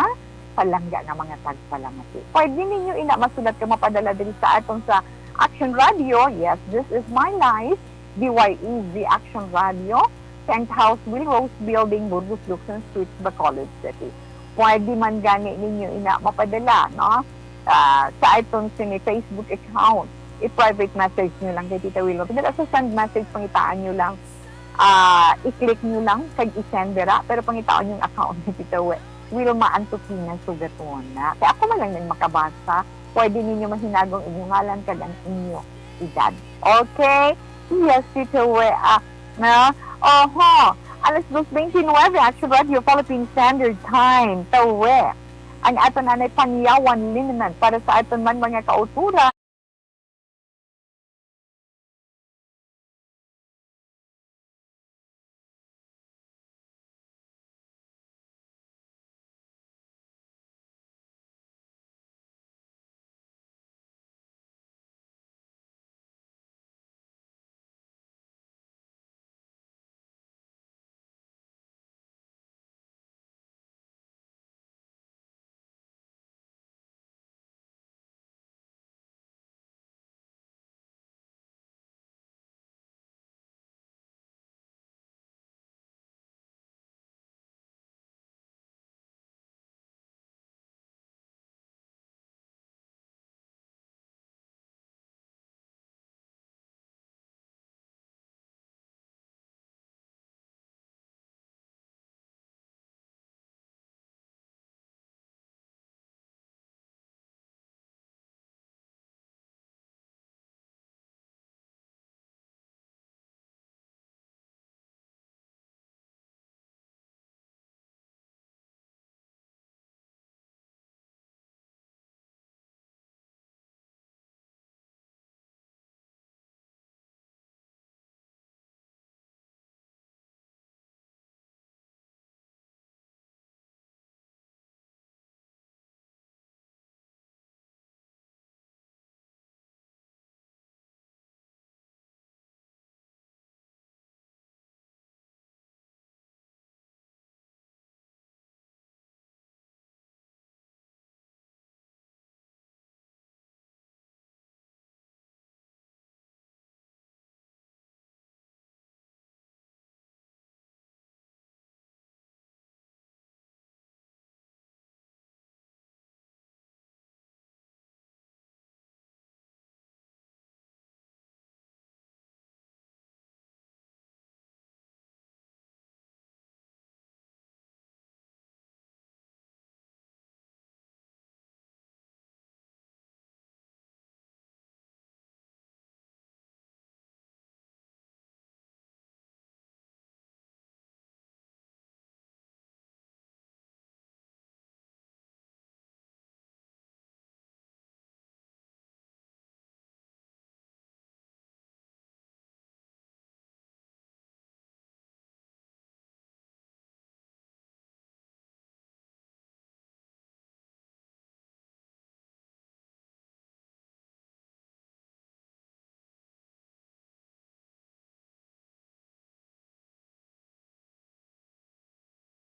palangga nga mga tagpalamati. Pwede ninyo ina masulat kag mapadala diri sa aton sa Action Radio. Yes, this is my life. D Y E Z Action Radio, Penthouse, Will Rose Building, Burgos, Luxon Street, Bacolod City. Pwede man gani ninyo ina mapadala, no? Ah, sa aton sini Facebook account. I-private message nyo lang kay Tita Wilma. Padala sa send message, pangitaan nyo lang. Ah, i-click nyo lang, kag i-send dira. Pero pangitaan yung account ni Tita Wi-, Wilma Antupina Sugatona. Kaya ako man lang nang makabasa. Pwede ninyo mahinagong inyong ngalan kag ang inyo edad. Okay? Yes, Tito Wea. Na? Oho. Alas dos veintinuebe, Action Radio Philippine Standard Time. Tawe. Ang aton anay panyawan liniment para sa aton man mga kauturan.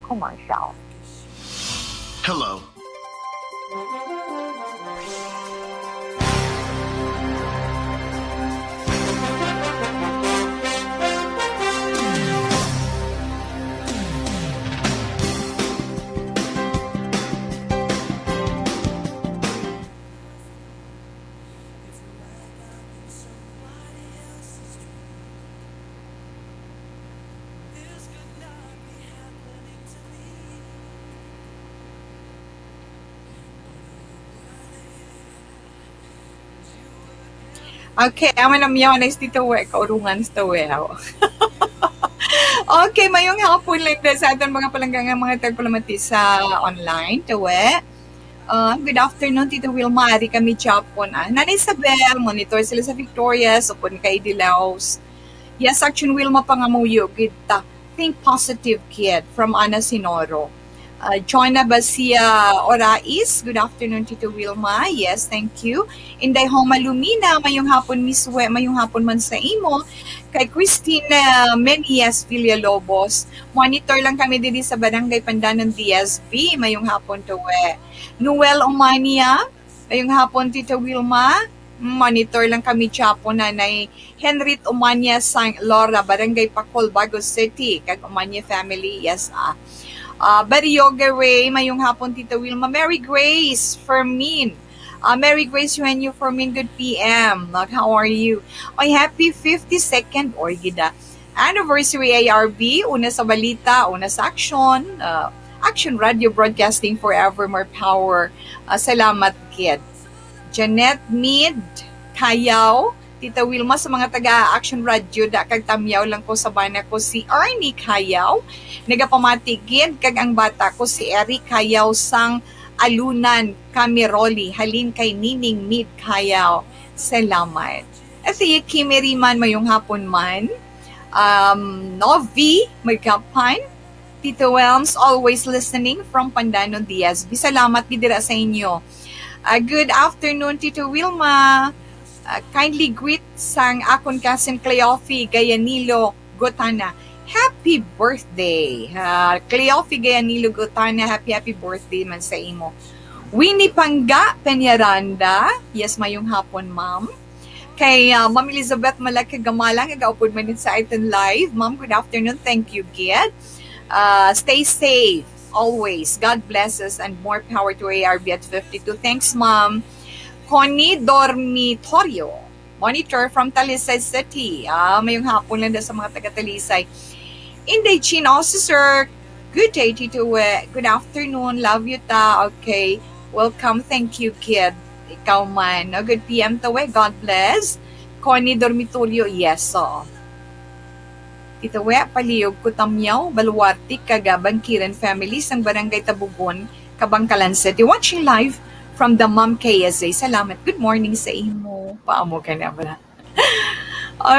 Commercial. Hello. Okay, amo na miyaw na si Tito We, kaurungan sa Tito We, aw. Okay, mayong hapon lang din sa aton mga palangga nga mga tagpalamati sa online, Tito We. Ah, good afternoon, Tito Wilma. Ari kami Japon, ah. Nanay Isabel, monitor sila sa Victorias, upod kay Dilaws. Yes, Action Wilma, pangamuyo gid ta. Think positive, kid, from Ana Sinoro. Ah, Jonah Basia Orais, good afternoon, Tito Wilma. Yes, thank you. Inday Homa Lumina, mayong hapon, Miss We, mayong hapon man sa imo. Kay Christine, ah, Menias Villalobos, monitor lang kami diri sa Barangay Pandanon, D S B. Mayong hapon, Tito We. Noel Omania, mayong hapon, Tito Wilma. Monitor lang kami, Japon, Nanay Henrit Umanya Sang Laura, Barangay Pacol, Bago City, kag Umanya family, yes, ah. Ah, Barioga Ray, mayong hapon, Tito Wilma. Mary Grace Fermin. Ah, Mary Grace Eugenio Fermin, good P M. Like, how are you? Ay, happy fifty-second, or gida. Anniversary A R B, una sa balita, una sa aksyon. Ah, Action Radio Broadcasting, forever more power. Ah, salamat, kid. Janet Mid Kayaw, Tita Wilma, sa mga taga Action Radio, da kag tamyaw lang ko sa bana ko si Arnie Kayaw. Nagapamati gid kag ang bata ko si Eric Kayaw sang Alunan, Cameroli, halin kay Nining Mid Kayaw. Salamat. At si Kimi Riman, mayong hapon man. Um, Novi, Magapan, Tito Welms, always listening from Pandanon, D S B. Salamat gid dira sa inyo. Ah, good afternoon, Tito Wilma. Ah, kindly greet sang akon cousin Cleofe Gayanilo Gotana. Happy birthday! Ah, Cleofe Gayanilo Gotana, happy, happy birthday man sa imo. Winnie Pangga Peñaranda, yes, mayong hapon, ma'am. Kay, ah, Ma'am Elizabeth Malaki Gamala, nga gaupod man sa aton live. Ma'am, good afternoon. Thank you, gid. Ah, stay safe always. God bless us and more power to A R B at fifty-two. Thanks, Ma'am. Connie Dormitorio, monitor from Talisay City. Ah, mayong hapon lang daw sa mga taga Talisay. Inday Chin, also, sir. Good day, Tito We. Good afternoon. Love you, ta. Okay. Welcome. Thank you, kid. Ikaw man. No? Good P M, to We. God bless. Connie Dormitorio, yes, oo. Tito We, palihog ko, tamyaw, baluarte, kag, ah, Bangkiran family sang Barangay Tabugon, Kabangkalan City. Watching live from the Ma'am K S A. Salamat. Good morning sa imo. Paamo ka na ba?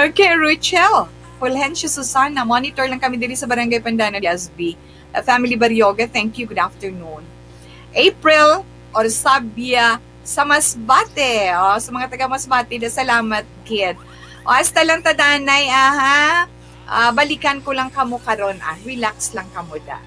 Okay, Ruchel. Fulgencio Susana, monitor lang kami diri sa Barangay Pandanon, S B. Uh, Family Barrioga, thank you. Good afternoon. April Orsabia sa Masbate. Oh, sa mga taga Masbate, da salamat, kid. O, hasta lang tadanay, aha. Ah, balikan ko lang kamo karon, ah. Relax lang kamo, da.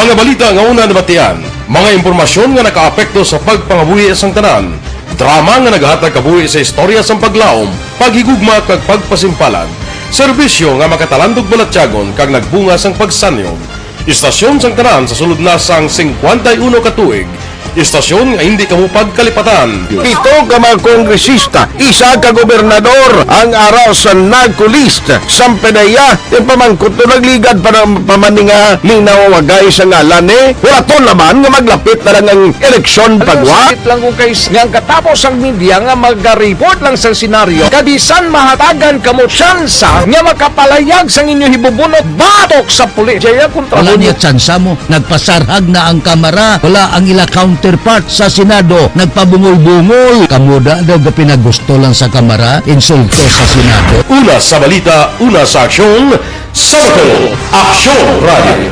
Mga balita nga una nabatian, mga impormasyon nga nakaapekto sa pagpangabuhi sang tanan, drama nga nagahatag kabuhi sa istorya sang paglaom, paghigugma, kag pagpasimpalan, serbisyo nga makatalandog balatyagon kag nagbunga sang pagsanyog. Istasyon sang tanan sa sulod na sang singkwenta y uno ka tuig. Istasyon nga hindi kamo pagkalipatan. Pito ka mga kongresista, isa ka gobernador ang ara sa NAGCO list. Sang PDEA, yung pamangkot to nagligad pa ng pamaninga ning nawawagay sa ngalan ni. Wala to naman nga maglapit na lang ang eleksyon pagwa. Sakit lang kung kay nga ang katapos ang media nga mag-report lang sa senaryo, kabisan mahatagan kamo tsansa nga makapalayag sang inyo hibubunot batok sa pulis. Jaya kontra Wala mo. Niya tsansa mo. Nagpasarhag na ang Kamara. Wala ang ila counterpart sa Senado. Nagpabungol-bungol. Kamo da daw gapinagusto lang sa Kamara. Insulto sa Senado. Una sa balita, una sa aksyon, sa Bacolod, Aksyon Radio.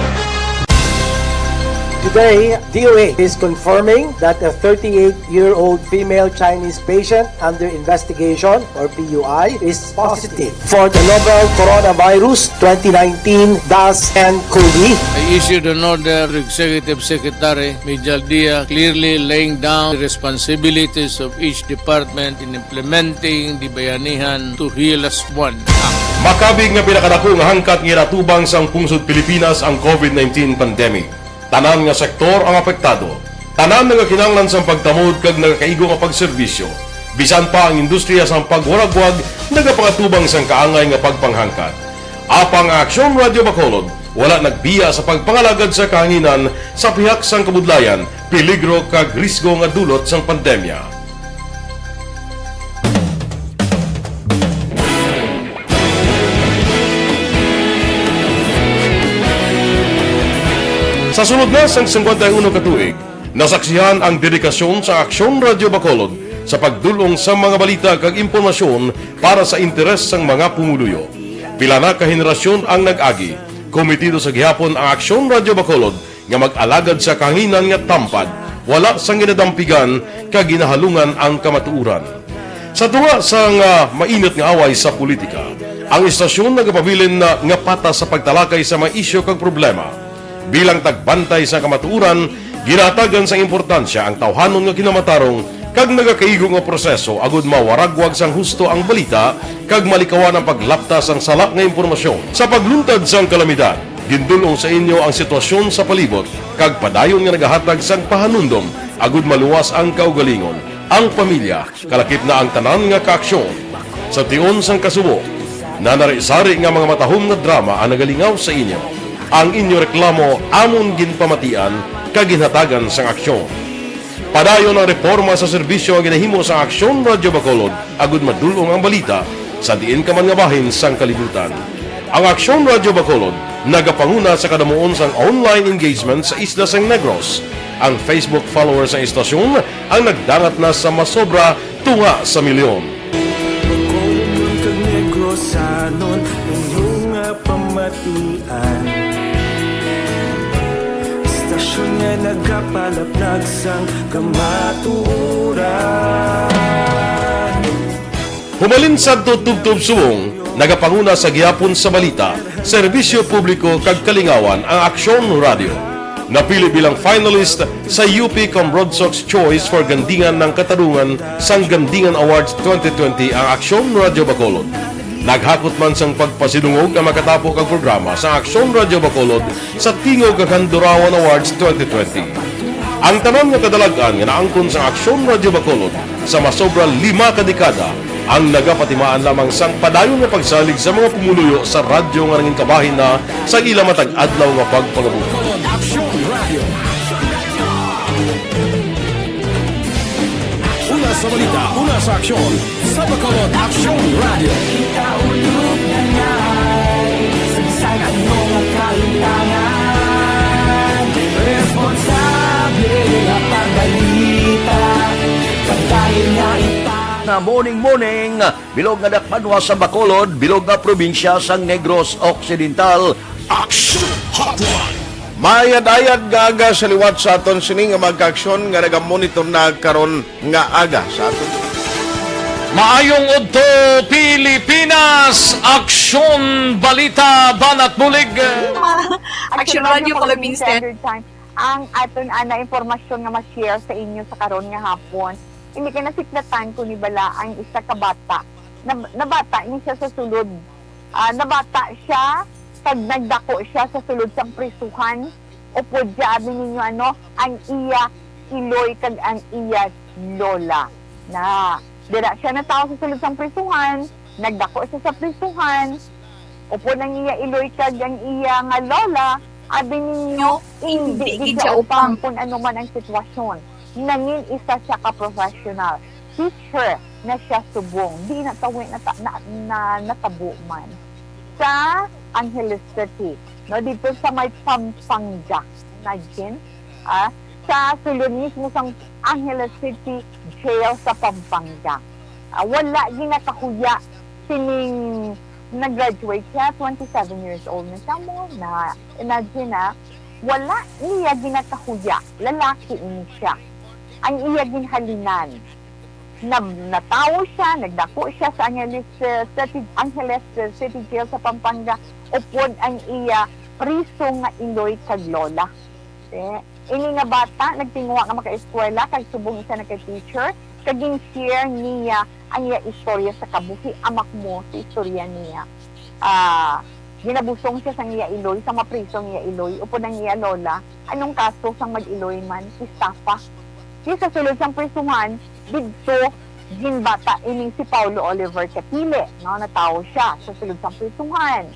Today, D O H is confirming that a thirty-eight-year-old female Chinese patient under investigation, or P U I, is positive for the novel coronavirus twenty nineteen dash N COVID. I issued an order to Executive Secretary Mijal Dia, clearly laying down the responsibilities of each department in implementing the Bayanihan to Heal As One Act. Makabig nga pinakadako nga hangkat nga ginatubang sang pungsod Pilipinas ang COVID nineteen pandemic. Tanan nga sektor ang apektado. Tanan nagakinahanglan sang pagtamod kag nagakaigo nga pagserbisyo. Bisan pa ang industriya sang pagwaragwag nagapangatubang sang kaangay nga pagpanghangkat. Apang ang Aksyon Radio Bacolod wala nagbiya sa pagpangalagad sa kahanginan sa pihak sang kabudlayan, peligro kag risgo nga dulot sang pandemya. Sa sulod na sang singkwenta y uno ka tuig, nasaksihan ang dedikasyon sa Aksyon Radio Bacolod sa pagdul-ong sa mga balita kag impormasyon para sa interes sang mga pumuluyo. Pila na ka henerasyon ang nag-agi. Komitido sa gihapon ang Aksyon Radio Bacolod nga mag-alagad sa kahanginan nga tampad, wala sang ginadampigan kag ginahalungan ang kamatuoran. Sa tunga sang, ah, mainit nga away sa politika, ang istasyon nagapabilin na nga patas sa pagtalakay sa mga isyu kag problema. Bilang tagbantay sa kamatuoran, ginahatagan sang importansya ang tawhanon nga kinamatarong kag nagakaigo nga proseso agud mawaragwag sang husto ang balita kag malikawan ang paglapta sang sala nga impormasyon. Sa pagluntad sang kalamidad, Gindul-ong sa inyo ang sitwasyon sa palibot kag padayon nga nagahatag sang pahanumdom agud maluwas ang kaugalingon, ang pamilya, kalakip na ang tanan nga kaaksyon. Sa tion sang kasubo, nanari-sari nga mga matahom nga drama ang nagalingaw sa inyo. Ang inyo reklamo amon ginpamatian kag ginhatagan sang aksyon. Padayon ang reporma sa serbisyo nga ginahimo sang Aksyon Radyo Bacolod agud madul-ong ang balita sa diin ka man nga bahin sang kalibutan. Ang Aksyon Radyo Bacolod nagapanguna sa kadamuon sang online engagement sa isla sang Negros. Ang Facebook followers sang istasyon ang nagdangat na sa masobra tunga sa milyon. Bacolod kag Negrosanon, inyo nga pamatian. Istasyon nga nagapalaplag sang kamatuoran. Humalin sadto tubtob subong, nagapanguna sa gihapon sa balita, serbisyo publiko kag kalingawan ang Aksyon Radyo. Napili bilang finalist sa U P Cambronsox Choice for Gandingan ng Katarungan sang Gandingan Awards twenty twenty ang Aksyon Radyo Bacolod. Naghakot man sang pagpasidungog ang makatapo kag programa sa Aksyon Radyo Bacolod sa Tingog kag Handurawan Awards twenty twenty. Ang tanan nga kadalag-an nga naangkon sang Aksyon Radyo Bacolod sa masobra lima ka dekada ang nagapatimaan lamang sang padayon nga pagsalig sa mga pumuluyo sa radyo nga nangin kabahin na sang ila matag adlaw nga pagpangabuhi. Aksyon Radio. Una sa balita, una sa aksyon, sa Bacolod Aksyon Radio. Kita ulog na ngay, sagsag ang mga kalintangan. Responsable nga pagbalita, pagdahil nga ita. Nga morning, morning, bilog nga dakbanwa sa Bacolod, bilog nga probinsya sang Negros Occidental. Aksyon Hotline. Mayad-ayad nga aga sa liwat sa aton sini nga mga kaaksyon nga nagamonitor na karon nga aga sa aton. Maayong udto, Pilipinas! Aksyon, balita, banat bulig. Ma-, Action Radio, Philippine Standard Time. Ang aton ana impormasyon nga ma-share sa inyo sa karon nga hapon. Hindi kay nasiklatan ko ni bala ang isa ka bata. Nab-, nabata ni siya sa sulod. Ah, nabata siya, kag nagdako siya sa sulod sang prisuhan. Upod siya, abi ninyo ano, ang iya iloy kag ang iya lola. Na, dira siya natawo sa sulod sang prisuhan, nagdako siya sa prisuhan. Upod ang iya iloy kag ang iya nga lola, abi ninyo, hindi gid siya upang kun ano man ang sitwasyon. Nangin isa siya ka professional teacher na siya subong. Di na tawi na, na, na, natabo man. Sa Angeles City, no, dito sa may Pampanga. Imagine, ah, sa sulod mismo sang Angeles City Jail sa Pampanga. Ah, wala ginakahuya sining nag-graduate siya, twenty-seven years old na siya mo na. Imagine, ah, wala niya ginakahuya, lalaki ini siya. Ang iya ginhalinan, na, natawo siya, nagdako siya sa Angeles, eh, City, Angeles, eh, City Jail sa Pampanga, upod ang iya priso nga iloy kag lola. Eh, ini nga bata nagtinguha nga makaeskwela kag subong isa na ka teacher, kag gin-share niya ang iya istorya sa kabuhi, amak mo sa istorya niya. Ah, ginabusong siya sang iya iloy, sa mapriso ang iya iloy, upod ang iya lola, anong kaso sang mag-iloy man, estafa. Di sa sulod sang prisuhan, didto ginbata ining si Paulo Oliver Catile, no? Natawo siya sa sulod sang prisuhan.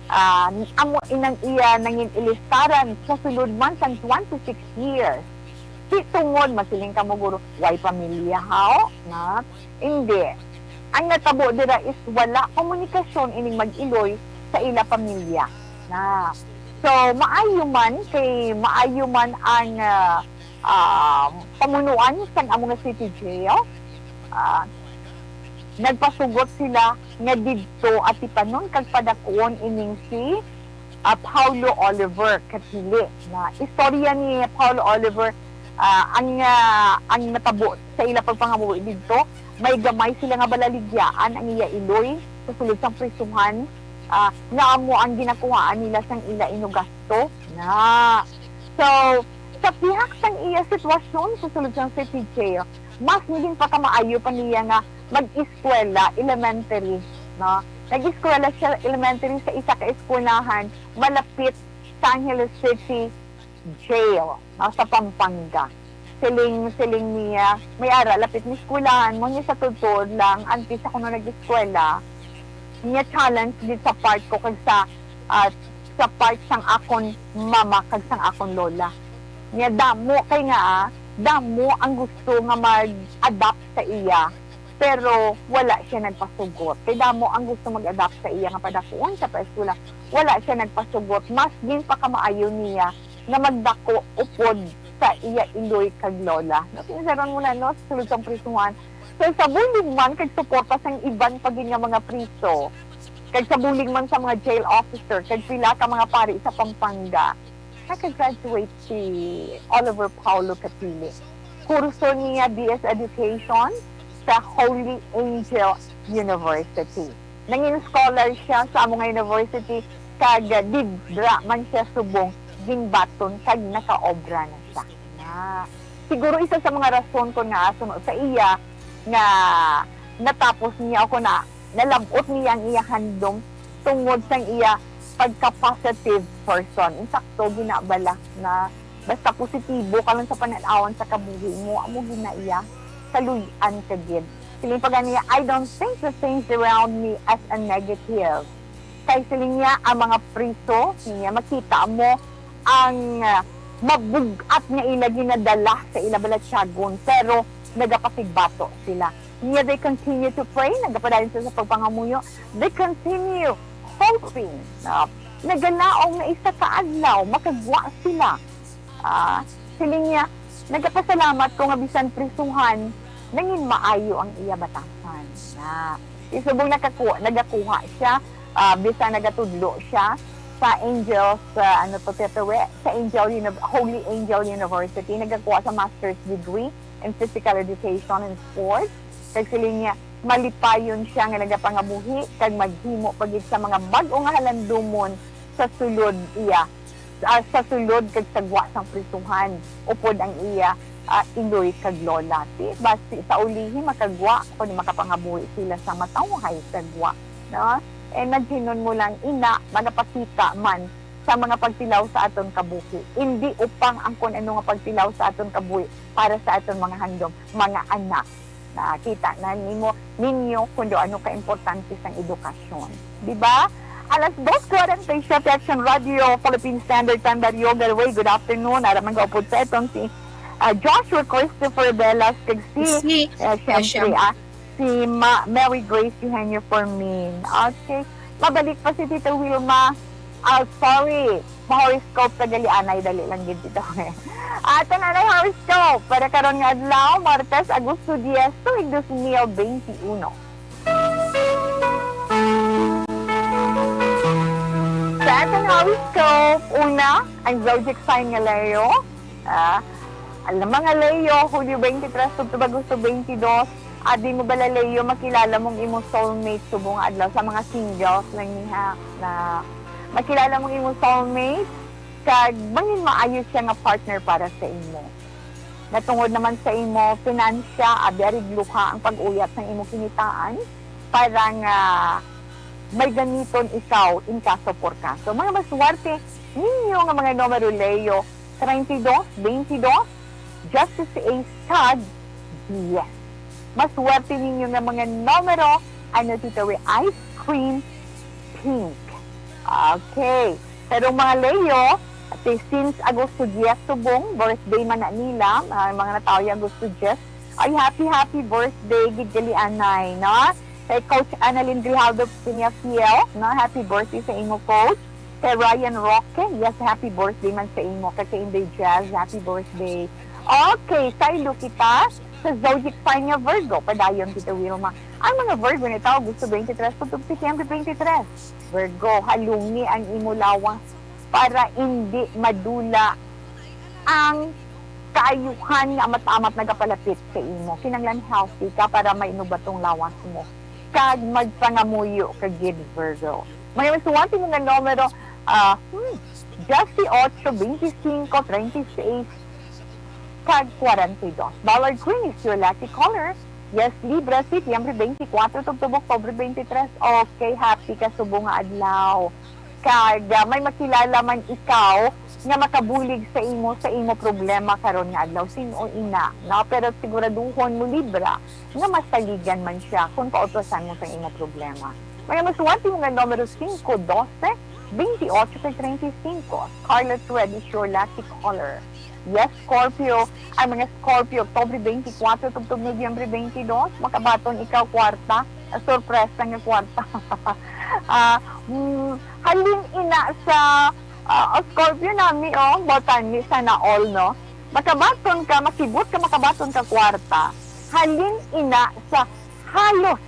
Ah, amo inang iya nangin ilistaran sa sulod man sang twenty-six years. Di tungod, masiling kamo guro, way pamilya, haw? Na? Hindi. Ang natabo dira is wala komunikasyon ining mag-iloy sa ila pamilya. Na. So, maayo man kay maayo man ang, ah, ah, pamunuan sang amo nga city jail. Ah, nagpasugot sila nga didto atipanon kag padakuon ining si, ah, Paulo Oliver Catile. Na istorya ni Paulo Oliver, ah, ang, ah, ang natabo sa ila pagpangabuhi didto, may gamay sila nga balaligyaan ang iya iloy sa sulod sang prisuhan, ah, nga amo ang ginakuhaan nila sang ila inugasto. Na. So, sa pihak sang iya sitwasyon sa sulod sang city jail, mas naging pakamaayo pa niya nga mag-eskwela elementary, no? Nag-eskwela siya elementary sa isa ka eskwelahan malapit sa Angeles City Jail, no, sa Pampanga. Siling, siling niya, may ara, lapit ni eskwelahan mo niya sa tuod lang, antes ako nung nag-eskwela, niya challenge gid sa part ko kag sa, ah, sa part sang akon mama kag sang akon lola. Niya damo kay nga, ah, damo ang gusto nga mag-adapt sa iya, pero wala siya nagpasugot. Kay damo ang gusto mag-adapt sa iya nga padakuon sa paeskwela, wala siya nagpasugot. Mas ginpakamaayo niya nga magdako upod sa iya iloy kag lola. No, kinsaron mo na, no, sa sulod sang prisuhan. So, sa bulig man kag suporta sang iban pa gid nga mga priso, kag sa bulig man sa mga jail officer, kag pila ka mga pari sa Pampanga, naka-graduate si Oliver Paulo Catili. Kurso niya B S Education sa Holy Angel University. Nangin scholar siya sa amo nga university, kag didra man siya subong ginbaton kag nakaobra na siya. Na, siguro isa sa mga rason kon nga suno sa iya nga natapos niya o kon na, nalab-ot niya ang iya handom tungod sang iya pagka-positive person. Insakto, ginabala na basta positibo ka lang sa panan-awan sa kabuhi mo, amo gid na iya kaluy-an ka gid. Siling pa gani niya, "I don't think the things around me as a negative." Kay siling niya, ang mga priso niya, makita mo ang, ah, mabug-at nga ila ginadala sa ila balatyagon, pero nagapasigbato sila. Niya, they continue to pray, nagapadayon sila sa pagpangamuyo. They continue hoping na nagalaom nga isa ka adlaw makagwa sila. Ah, siling niya, "Nagapasalamat ko nga bisan prisuhan, nangin maayo ang iya batasan." Na, isubong nakaku-, nagakuha siya, ah, bisan nagatudlo siya sa Angels, ah, ano to, Tetewe, sa Angel Uni-, Holy Angel University, nagakuha sa master's degree in physical education and sports. Kag siling niya, malipayon siya nga nagapangabuhi kag maghimo pa gid sa mga bag-o nga halandumon sa sulod iya, ah, sa sulod kag sa gwa sang prisuhan, upod ang iya, ah, iloy kag lola. Ti, basi sa ulihi makagwa kundi makapangabuhi sila sa matawhay sa gwa, no? Imagine mo lang, ina, magapakita man sa mga pagtilaw sa aton kabuhi. Indi upang ang kun ano nga pagtilaw sa aton kabuhi para sa aton mga handom, mga anak. Nakita na nimo, ninyo, kung do ano ka-importante sang edukasyon. Di ba? Alas dos cuarenta y siete, Action Radio, Philippine Standard Time, Barrio Galway. Good afternoon. Ara man gaupod sa aton si, ah, Joshua Christopher Velas, kag si, Si, ah, ah, siyempre, siyempre. ah, si Ma-, Mary Grace Eugenio Formin. Okay. Mabalik pa si Tita Wilma. Ah, sorry. Ma-horoscope ka gali, anay, dali lang gid, Tita Wilma. Aton anay horoscope para karon nga adlaw, Martes, Agosto dies, tuig dos mil benti uno. Sa aton horoscope, una, ang zodiac sign nga Leo. Ah, ang mga Leo, Hulyo twenty-three tubtob Agosto twenty-two. Ah, di mo bala, Leo, makilala mong imo soulmate subong nga adlaw? Sa mga singles lang niha, na makilala mong imo soulmate, kag bangin maayo siya nga partner para sa imo. Natungod naman sa imo pinansya, abi, ari gluha ang pag-uyat sang imo kinitaan para nga may gamiton ikaw in caso por caso. Mga maswerte ninyo nga mga numero, Leo, treinta y dos, veintidós, Justice Ace, kag dies. Maswerte ninyo nga mga numero, ano, Tita Wi, ice cream, pink. Okay. Pero mga Leo, ati, since Agosto dies subong, birthday man na nila, ah, mga natawo ya Agosto dies, ay, happy, happy birthday gid gali anay, no? Kay Coach Annalyn Grijaldo Peñafiel, no? Happy birthday sa imo, Coach. Kay Ryan Roque, yes, happy birthday man sa imo. Kay, kay Inday Jazz, happy birthday. Okay, saylo kita sa zodiac sign nga Virgo. Padayon kita, Wilma. Ang mga Virgo natawo Agosto twenty-three, tubtob Setyembre twenty-three. Virgo, halungi ang imo lawas para indi madula ang kaayuhan nga amat-amat nagapalapit sa imo. Kinahanglan healthy ka para may inubatong lawas mo kag magpangamuyo ka gid, Virgo. Mga maswerte mo nga numero, ah, hmm, dieciocho, veinticinco, treinta y seis, kag cuarenta y dos. Ballard Green is your lucky color. Yes, Libra, Setyembre twenty-four, tubtob Oktubre twenty-three. Okay, happy ka subong nga adlaw. kag, ah, may makilala man ikaw nga makabulig sa imo, sa imo problema karon nga adlaw. Sin-o ina, no? Pero siguraduhon mo libra nga masaligan man siya kung pautosan mo sa imo problema. Mga masuwat mo nga numero singko, dose, twenty-eight kag treinta y cinco. Scarlet red is your lucky color. Yes, Scorpio. Ang mga Scorpio, Oktubre twenty-four tubtob Nobyembre twenty-two, makabaton ikaw kwarta. Ah, sorpresa nga kwarta. Ah, mm, halin ina sa, ah, Scorpio nami, oh, botani, sana all, no? Makabaton ka, makibot ka, makabaton ka kwarta. Halin ina sa halos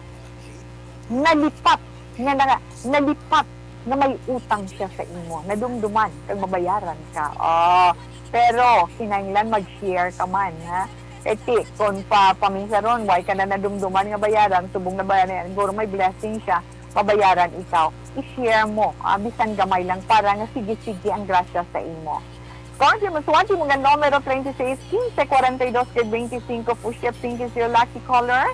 nalipat nga na, nalipat nga may utang siya sa imo, nadumduman kag mabayaran ka. Oh, pero kinahanglan mag-share ka man, ha? Kay ti, kung pa, paminsaron, way ka na nadumduman nga bayaran, subong na bayaran, siguro may blessing siya, mabayaran ikaw. I-share mo, ah, bisan gamay lang, para nga sige-sige ang grasya sa imo. Scorpio, masuwat mo nga numero treinta y seis, quince, cuarenta y dos, kag veinticinco, fuchsia pink is your lucky color.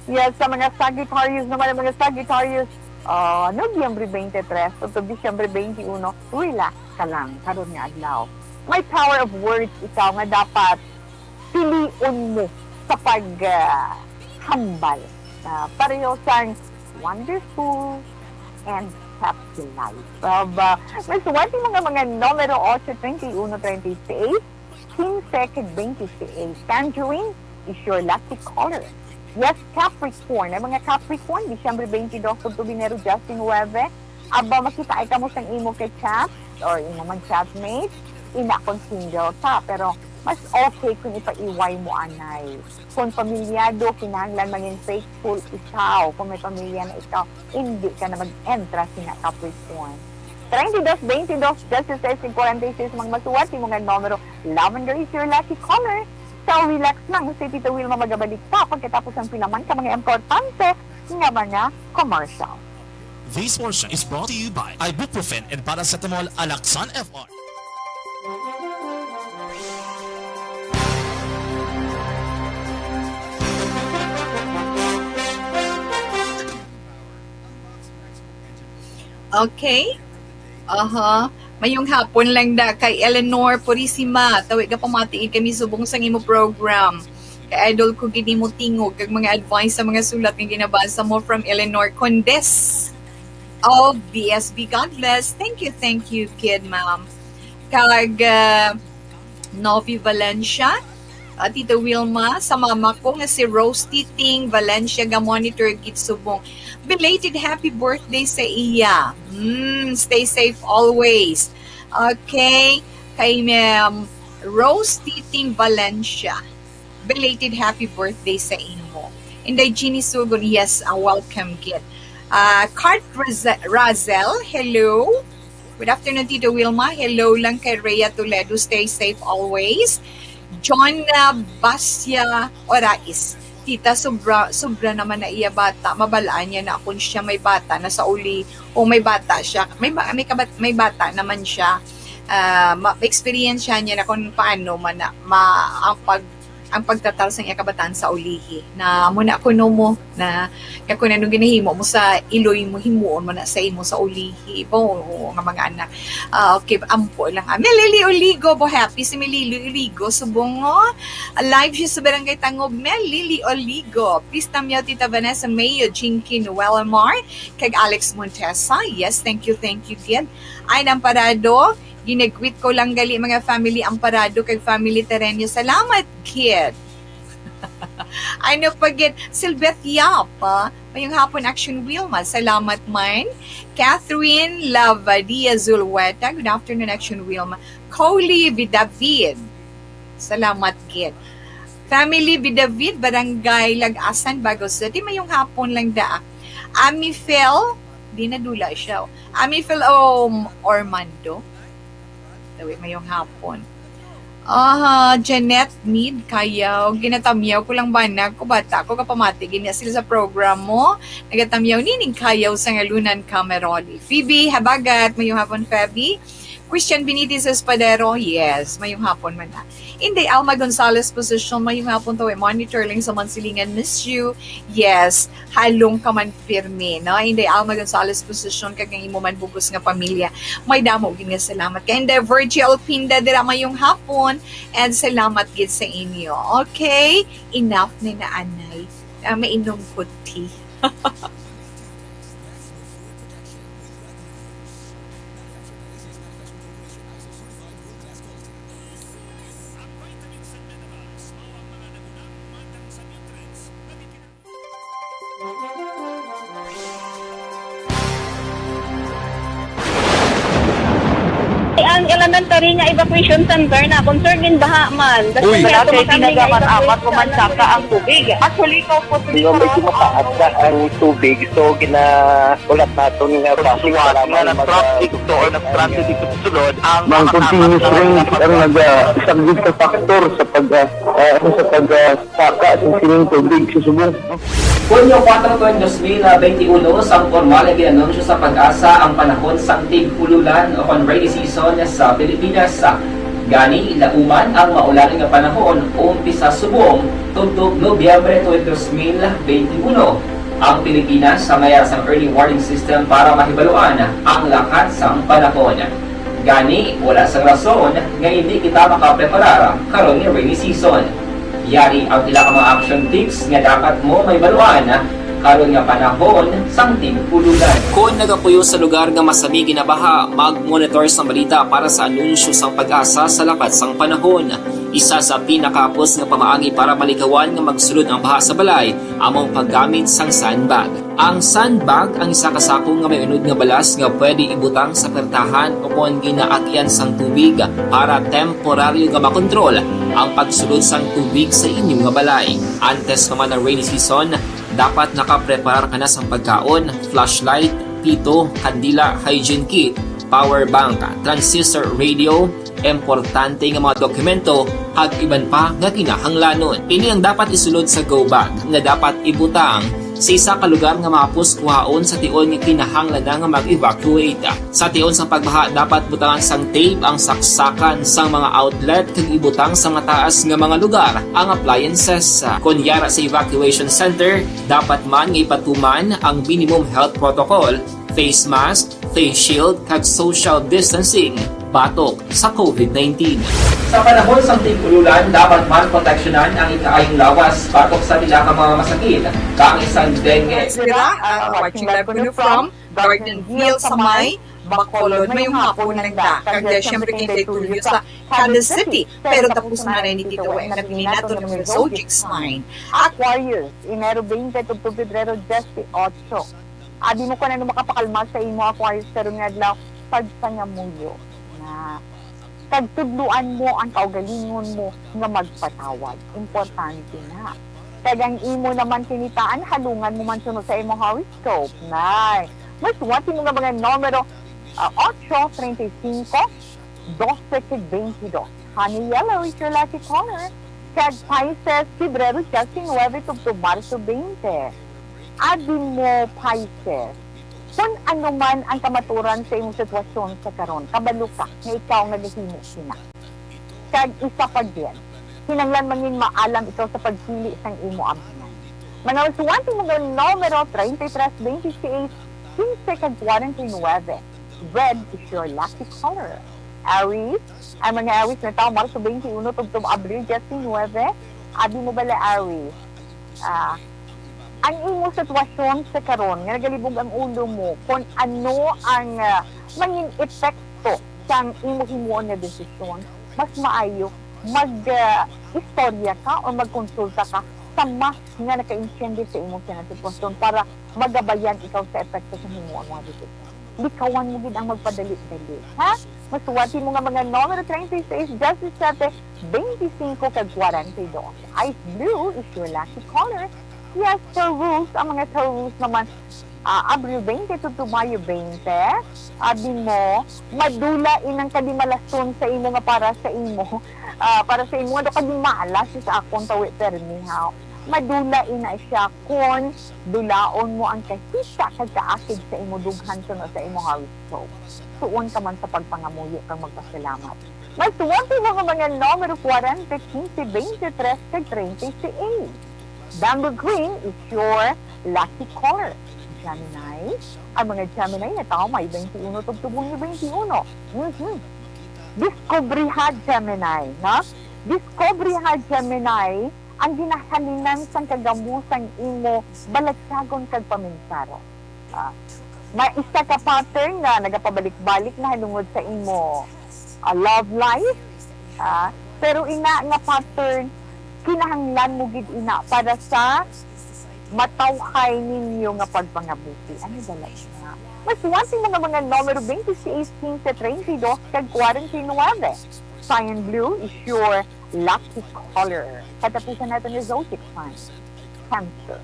Yes, sa mga Sagittarius naman, ang mga Sagittarius, ah, Nobyembre twenty-three to Disyembre twenty-one, relax ka lang karon nga adlaw. May power of words ikaw nga dapat pilion mo sa pag, ah, hambal. Ah, pareho sang wonderful and happy life. Aba, may suwat yung mga, mga numero eight, twenty-one, twenty-six, quince, kag twenty-six. Tangerine is your lucky color. Yes, Capricorn. Ang mga Capricorn, Disyembre twenty-two, tubtob Enero diyasinuebe. Aba, makita ay kamo sang imo kay chat or imo man chatmate. Ina kung single ka, pero mas okay kung ipaiway mo anay. Kung pamilyado, kinahanglan mangin faithful ikaw. Kung may pamilya na ikaw, hindi ka na mag-entra sina Capricorn. Treinta y dos, veintidós, dieciséis, y cuarenta y seis, mga masuwat, imo nga numero. Lavender is your lucky color. So, relax lang. Si Tita Wilma magabalik pa pagkatapos ang pila man ka mga importante nga mga commercial. This portion is brought to you by ibuprofen and paracetamol, Alaxan F R. Okay. Aha. Mayong hapon lang da kay Eleanor Purisima. Tawi ka pamati gid kami subong sang imo program. Kay idol ko gid nimo tingog kag mga advice sa mga sulat nga ginabasa mo from Eleanor Condes of B S B. God bless. Thank you, thank you, kid ma'am. Kag ah, Novi Valencia, ah, Tita Wilma, sa mama ko nga si Rose Titing Valencia, ga-monitor gid subong. Belated happy birthday sa iya. Mm, stay safe always. Okay, kay Ma'am Rose Titing Valencia. Belated happy birthday sa imo. Inday Jeannie Sugon, yes, ah, welcome gid. Ah, Kurt Raze- Razel, hello. Good afternoon, Tita Wilma. Hello lang kay Rhea Toledo. Stay safe always. John ah, Basya Orais. Tita, sobra, sobra naman na iya bata. Mabalaan niya na kung siya may bata na sa uli o may bata siya. May, ba- may, kabat, may bata naman siya. Ah, ma, experience niya na kung paano man na, ma, ang pag ang pagtatal sang iya kabataan sa ulihi. Na amo na kuno mo na, nga kung ano ginahimo mo sa iloy mo, himuon mo na sa imo sa ulihi. Bo, nga mga anak. Ah, okay, ampo lang. Ah, Melili Oligo, bo happy si Melili Oligo. Subong, oh. Live siya sa Barangay Tangob. Melili Oligo. Please tamyaw Tita Vanessa Mayo, Jinky Noel Amar, kag Alex Montesa. Yes, thank you, thank you, gid. Ay, Amparado, ginagwit ko lang gali mga family Amparado kag family Terenio. Salamat, kid. Ano pa gid? Silbeth Yap, ah. Mayong hapon, Action Wilma. Salamat man. Catherine Lavadia Zulueta. Good afternoon, Action Wilma. Coley Vidavid. Salamat gid. Family Vidavid, Barangay Lagasan, Bago City. Mayong hapon lang da. Amifel, di nadula siya. Amifel o Ormando. Tawi, mayong hapon. Aha, Janet Mead Kayaw, ginatamyaw ko lang bana ko bata ko kapamati gini sila sa program mo. Nagatamyaw nining Kayaw sa ngalunan Cameroli. Phoebe Habagat, mayong hapon Phoebe. Christian Benitez Espadero, yes, mayong hapon man na. Inday Alma Gonzalez Position, mayong hapon to, eh, monitor lang sa Mansilingan, miss you. Yes, halong ka man pirmi, no? Inday Alma Gonzalez Position, kag ang imo man bugos nga pamilya. May damo gid nga salamat. Kay Inday Virgie Alpinda dira, mayong hapon, and salamat gid sa inyo. Okay? Enough na na, anay. Ah, mainom ko tea. Ang elementary nga evacuation center na concerned in baha man. Uy. Wala kay tinaga man, amat ko man saka ang tubig. Actually, ikaw po, di ba, medyo mataas na ang tubig, so gina-, ulat naton nga, nga na-stranded dito or na-stranded dito sa sulod ang mga continuous rain ang naga-, isa gid ka factor sa pag, ah, ah, ano, sa pag, ah, saka sa sining tubig sa subong. Hunyo kuwatro tuig dos mil benti uno, sang pormal nga gin-anunsyo sa PAGASA ang panahon sang tig-ululan o kon rainy season sa Pilipinas. Gani, lauman ang maulan nga panahon, umpisa subong tubtob Nobyembre tuig dos mil benti uno. Ang Pilipinas may ara sang early warning system para mahibaluan ang lakat sang panahon. Gani, wala sang rason nga indi kita makapreparar karon nga rainy season. Yari ang pila ka mga action tips nga dapat mo mahibaluan karon nga panahon sang tig-ululan. Kon nagapuyo sa lugar nga masami ginabaha, mag-monitor sang balita para sa anunsyo sang PAGASA sa lakat sang panahon. Isa sa pinakahapos nga pamaagi para malikawan nga magsulod ang baha sa balay amo ang paggamit sang sandbag. Ang sandbag ang isa ka sako nga may unod nga balas nga pwede ibutang sa pertahan o kon ginaagian sang tubig para temporaryo nga makontrol ang pagsulod sang tubig sa inyo nga balay. Antes pa man ang rainy season, dapat nakapreparar ka na sang pagkaon, flashlight, pito, kandila, hygiene kit, power bank, transistor radio, importante nga mga dokumento, kag iban pa nga kinahanglanon. Ini ang dapat isulod sa go bag nga dapat ibutang sa isa ka lugar nga mahapos kuhaon sa tion nga kinahanglan na nga mag-evacuate. Sa tion sang pagbaha, dapat butangan sang tape ang saksakan sang mga outlet kag ibutang sa mataas nga mga lugar ang appliances. Kon yara sa evacuation center, dapat man nga ipatuman ang minimum health protocol, face mask, face shield, kag social distancing batok sa COVID nineteen. Sa panahon sang tig-ululan, dapat man proteksyonan ang ikaayong lawas batok sa pila ka mga masakit, kaangay sang dengue. Sira, uh, watching live kuno from Garden Hill sa may Bacolod. Mayong hapon lang da. Kag, uh, syempre, kay Tulio sa Candace City. Pero tapos na rin dito, eh, nabili nato ng Zojix Line. Aquarius, Enero twenty, tubtob Pebrero dieciocho. Abi mo kon ano makapakalma sa imo, Aquarius, karon nga adlaw, pagpangamuyo na. Kag tudloan mo ang kaugalingon mo nga magpatawad. Importante na. Kag ang imo naman kinitaan, halungan mo man sunod sa imo horoscope. Nay, mas wati mo nga mga numero, ah, ocho, treinta y cinco, doce, kag veintidós. Honey yellow is your lucky color. Kag Pisces, Pebrero diecinuebe tubtob Marso twenty. Abi mo, Pisces, kon ano man ang kamaturan sa imong sitwasyon sa karon, kabalo ka nga ikaw nga gahimo sina. Kag isa pa gid, kinahanglan mangin maalam ikaw sa pagpili sang imo abyan. Mga usuwante mo nga numero treinta y tres, veintiséis, quince, kag cuarenta y nueve. Red is your lucky color. Aries, ang mga Aries nga tawo Marso twenty-uno tubtob Abril diecinuebe. Abi mo bala, Aries? Ah, ang imo sitwasyon sa karon nga nagalibog ang ulo mo, kung ano ang, ah, mangin epekto sang imo himuon nga desisyon, mas maayo mag, ah, istorya ka o magkonsulta ka sa mas nga nakaintindi sa imo nga sitwasyon para magabayan ikaw sa epekto sa himuon nga desisyon. Likawan mo gid ang magpadali-dali, ha? Masuwati mo nga mga numero treinta y seis, diecisiete, veinticinco, kag cuarenta y dos. Ice blue is your lucky color. Yes, Taurus. Ang mga Taurus naman, ah, Abril twenty to, to Mayo twenty. Abi mo, madula inang kadimalason sa imo nga para sa imo. Ah, para sa imo, ano, kadimalas sa akong tawi permi, ha? Madula ina sia kon dulaon mo ang kahisa kag kaakig sa imo dughan suno sa imo horoscope. Suon ka man sa pagpangamuyo kag magpasalamat. May suwat mo nga mga numero forty, quince, twenty-three, kag thirty-eight. Dangle green is your lucky color. Gemini, ang mga Gemini nga tawo May twenty-one, tubtub Hunyo twenty-one. Mhm. Diskubriha, Gemini, no? Diskubriha, Gemini, ang ginahalinan sang kagamo sang imo balatyagon kag paminsaro. Ah, may isa ka pattern nga nagapabalik-balik nahalungod sa imo, ah, love life. Ah, pero ina nga pattern, kinahanglan mo gid ina para sa matawhay ninyo nga pagpangabuhi. Ano dala na? Mas one thing mga mga numero twenty-six, quince, treinta y dos, kag forty-nine. Cyan blue is your lucky color. Katapusan nato ni zodiac sign, Cancer.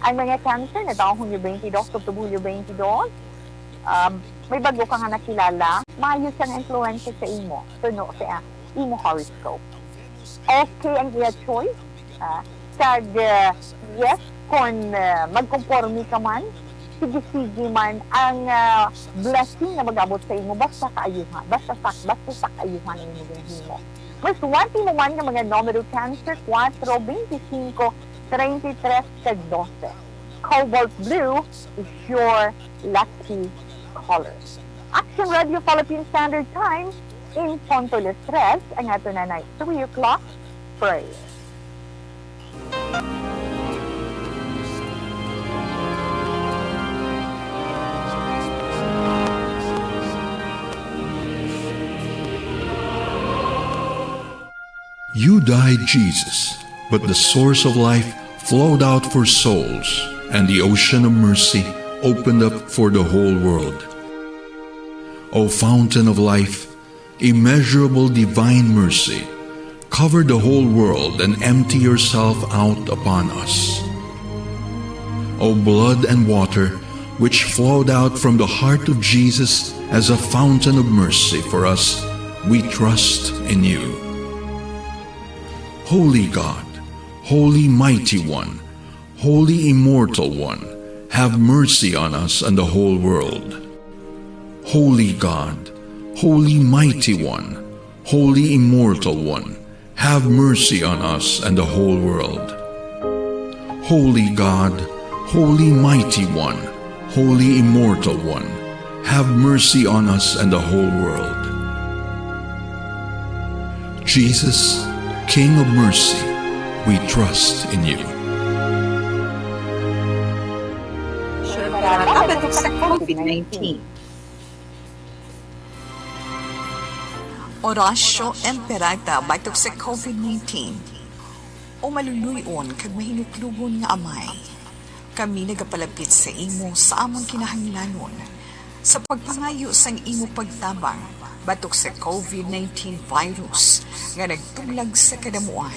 Ang mga Cancer, nga taong Hunyo twenty-two, October Hunyo twenty-two, um, may bago ka nga nakilala, maayo siyang influensya sa imo, suno sa imo horoscope. Okay ang iya choice, ah, kag, ah, yes, kon, ah, magkonforme ka man, sige-sige man ang, ah, blessing nga mag-abot sa imo, basta kaayuhan, basta sak-, basta sa kaayuhan ang imo ginhimo. Mas one thing mo man nga mga numero, Cancer, four, twenty-five, treinta y tres, kag doce. Cobalt blue is your lucky color. Action Radio Philippine Standard Time, in punto las tres, ang ato na night three o'clock prayer. You died, Jesus, but the source of life flowed out for souls, and the ocean of mercy opened up for the whole world. O fountain of life, immeasurable divine mercy, cover the whole world and empty yourself out upon us. O blood and water, which flowed out from the heart of Jesus as a fountain of mercy for us, we trust in you. Holy God, Holy Mighty One, Holy Immortal One, have mercy on us and the whole world. Holy God, Holy Mighty One, Holy Immortal One, have mercy on us and the whole world. Holy God, Holy Mighty One, Holy Immortal One, have mercy on us and the whole world. Jesus, King of mercy, we trust in you. Sure, para batok sa COVID nineteen. Horacio Emperata batok sa COVID nineteen. O maluluy-on kag mahinuklogon nga Amay, kami nagapalapit sa imo sa among kinahanglanon sa pagpangayo sang imo pagtabang batok sa COVID nineteen virus nga nagtuglag sa kadamuan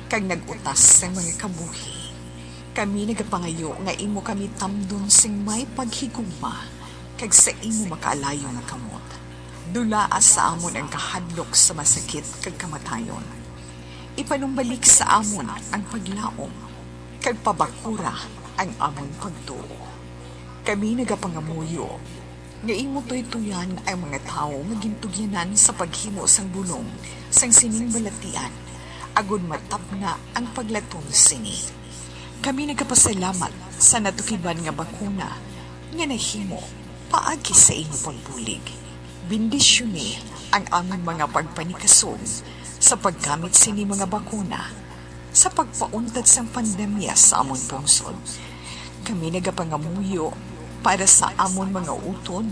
kag nag-utas sang mga kabuhi. Kami nagapangayo nga imo kami tamdon sing may paghigugma kag sa imo makaalayo nga kamot. Dulaa sa amon ang kahadlok sa masakit kag kamatayon. Ipanumbalik sa amon ang paglaom, kag pabakura ang amon pagtuo. Kami nagapangamuyo nga imo tuytoyan ang mga tawo nga gintugyanan sa paghimo sang bulong sang sining balatian, agod matapna ang paglaton sini. Kami nagapasalamat sa natukiban nga bakuna nga nahimo paagi sa imo pagbulig. Bendisyoni ang amon mga pagpanikasog sa paggamit sini mga bakuna sa pagpauntat sang pandemya sa amon pungsod. Kami nagapangamuyo para sa amon mga utod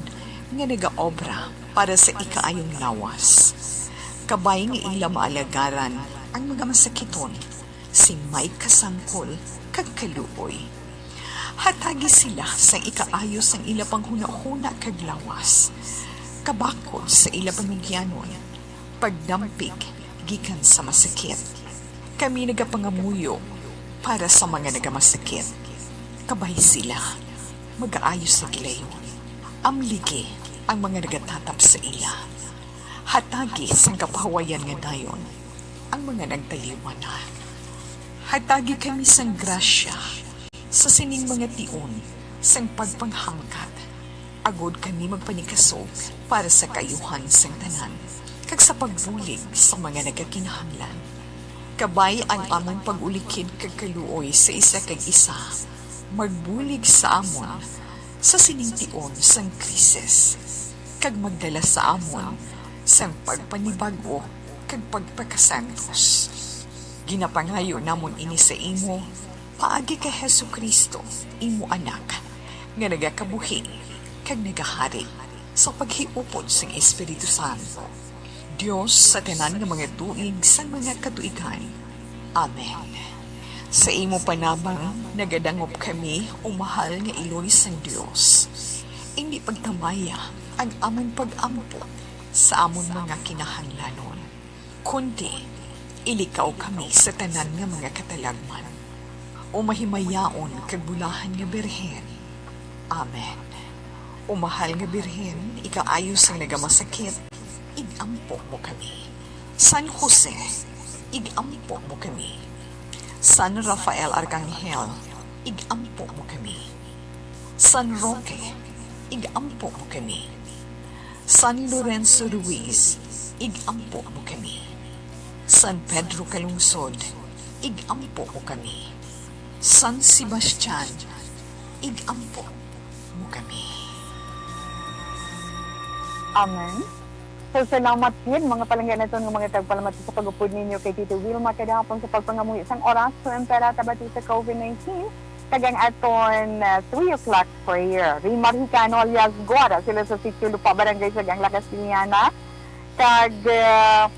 nga nagaobra para sa ikaayong lawas. Kabay nga ila maalagaran ang mga masakiton sing may kasangkol kag kaluoy. Hatagi sila sang ikaayo sang ila panghunahuna kag lawas, kabakod sa ila panugyanon, pagdampig gikan sa masakit. Kami nagapangamuyo para sa mga nagamasakit. Kabay sila magaayo sa gilayon. Amligi ang mga nagatatap sa ila. Hatagi sang kapahawayan nga dayon ang mga nagtaliwan na. Hatagi kami sang grasya sa sining mga tion sang pagpanghangkat, agod kami magpanikasog para sa kaayuhan sang tanan, kag sa pagbulig sa mga nagakinahanglan. Kabay ang amon pag-ulikid kag kaluoy sa isa kag isa, magbulig sa amon sa sining tion sang krisis, kag magdala sa amon sang pagpanibag-o kag pagpakasantos. Ginapangayo namon ini sa imo, paagi kay Jesu-Cristo, imo Anak, nga nagakabuhi kag nagahari sa paghiupod sang Espiritu Santo, Dios sa tanan nga mga tuig sang mga katuigan. Amen. Sa imo panabang nagadangop kami, o mahal nga Iloy sang Dios. Indi pagtamaya ang amon pag-ampo sa amon mga kinahanglanon, kundi ilikaw kami sa tanan nga mga katalagman, o mahimayaon kag bulahan nga Birhen. Amen. O mahal nga Birhen, ikaayo sang nagamasakit, ig-ampo mo kami. San Jose, ig-ampo mo kami. San Rafael Arcangel, ig-ampo mo kami. San Roque, ig-ampo mo kami. San Lorenzo Ruiz, ig-ampo mo kami. San Pedro Calungsod, ig-ampo mo kami. San Sebastian, ig-ampo mo kami. Amen. So, salamat gid, mga palangga naton nga mga tagpalamati, sa pag-upod ninyo kay Tito Wilma kada hapon sa pagpangamuhi sang oras sa Emperata Batista COVID nineteen, kag ang aton, ah, three o'clock prayer. Rimar Hicano alias Guara, sila sa Sitio Lupa, Barangay Sagang, La Castellana. Kag, ah,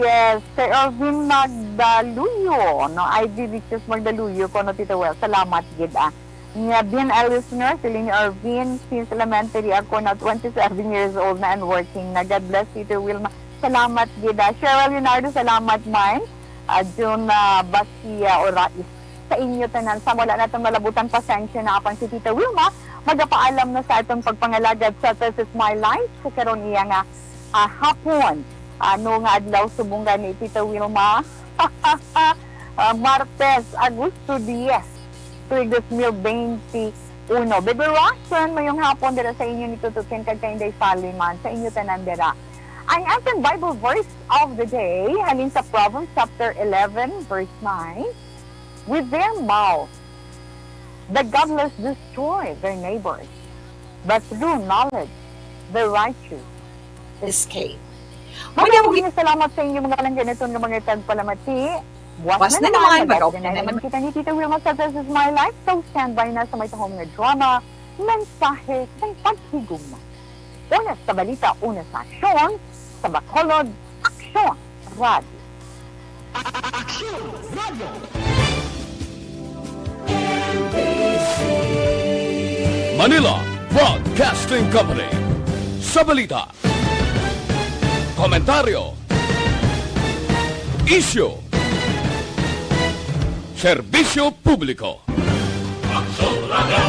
yes, Sir Elvin Magdaluyo, no, I D Richards Magdaluyo, ko, no, Tito Well. Salamat gid, ah. Nga, being a listener, si Lini Arvin, since elementary ako na, twenty-seven years old na and working na. God bless you, Tito Wilma. Salamat gid, ah. Cheryl Leonardo, salamat man. Ah, Jun, ah, Basia Orais, sa inyo tanan. Sa wala naton malabutan, pasensya na, apan si Tita Wilma magapaalam na sa aton pagpangalagad sa This Is My Life sa karon iya nga, ah, hapon. Ano nga adlaw subong gani, Tita Wilma? Ah, Martes, Agosto diyes, tuig dos mil bente uno. Baby Roxanne, mayong hapon dira sa inyo ni Tutukin kag kay Inday Faliman, sa inyo tanan dira. Ang ating Bible verse of the day, halin sa Proverbs chapter eleven, verse nine, "With their mouth, the godless destroy their neighbors, but through knowledge, the righteous escape." Maraming salamat sa inyo, mga kalanggan, ito nga mga tagpalamati. Buwas na naman, mag-out na naman kita ni Tita Wilma sa This Is My Life. So, standby na sa may tahom nga drama, mensahe sang paghigugma. Una sa balita, una sa aksyon, sa Bacolod, Aksyon Radio. Aksyon Radio. Manila Broadcasting Company. Sa balita, komentaryo, isyu, serbisyo publiko. Aksyon Radio.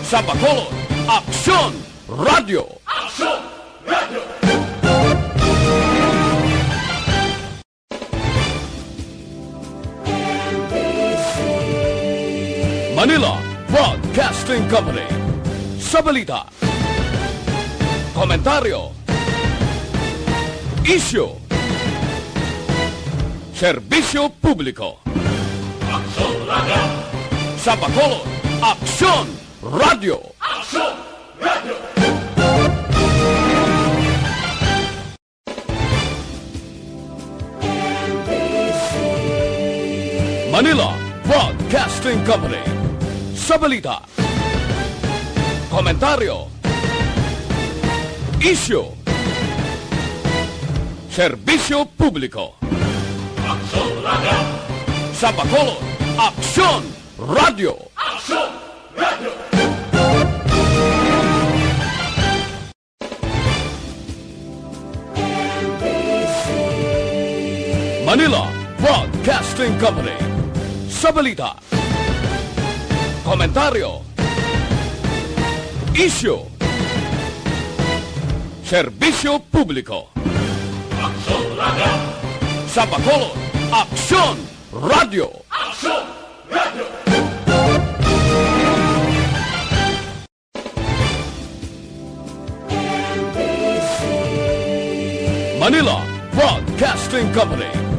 Sa Bacolod, Aksyon Radio. Aksyon Radio. Manila Broadcasting Company. Sa balita, komentaryo, isyu, serbisyo publiko. Aksyon Radio. Sa Bacolod, Aksyon Radio. Aksyon Radio. Manila Broadcasting Company. Sa balita, komentaryo, isyu, serbisyo publiko. Aksyon Radio. Sa Bacolod, Aksyon Radio. Aksyon Radio. Manila Broadcasting Company. Sa balita, komentaryo, isyu, serbisyo publiko. Aksyon Radio. Sa Bacolod, Aksyon Radio. Manila Broadcasting Company.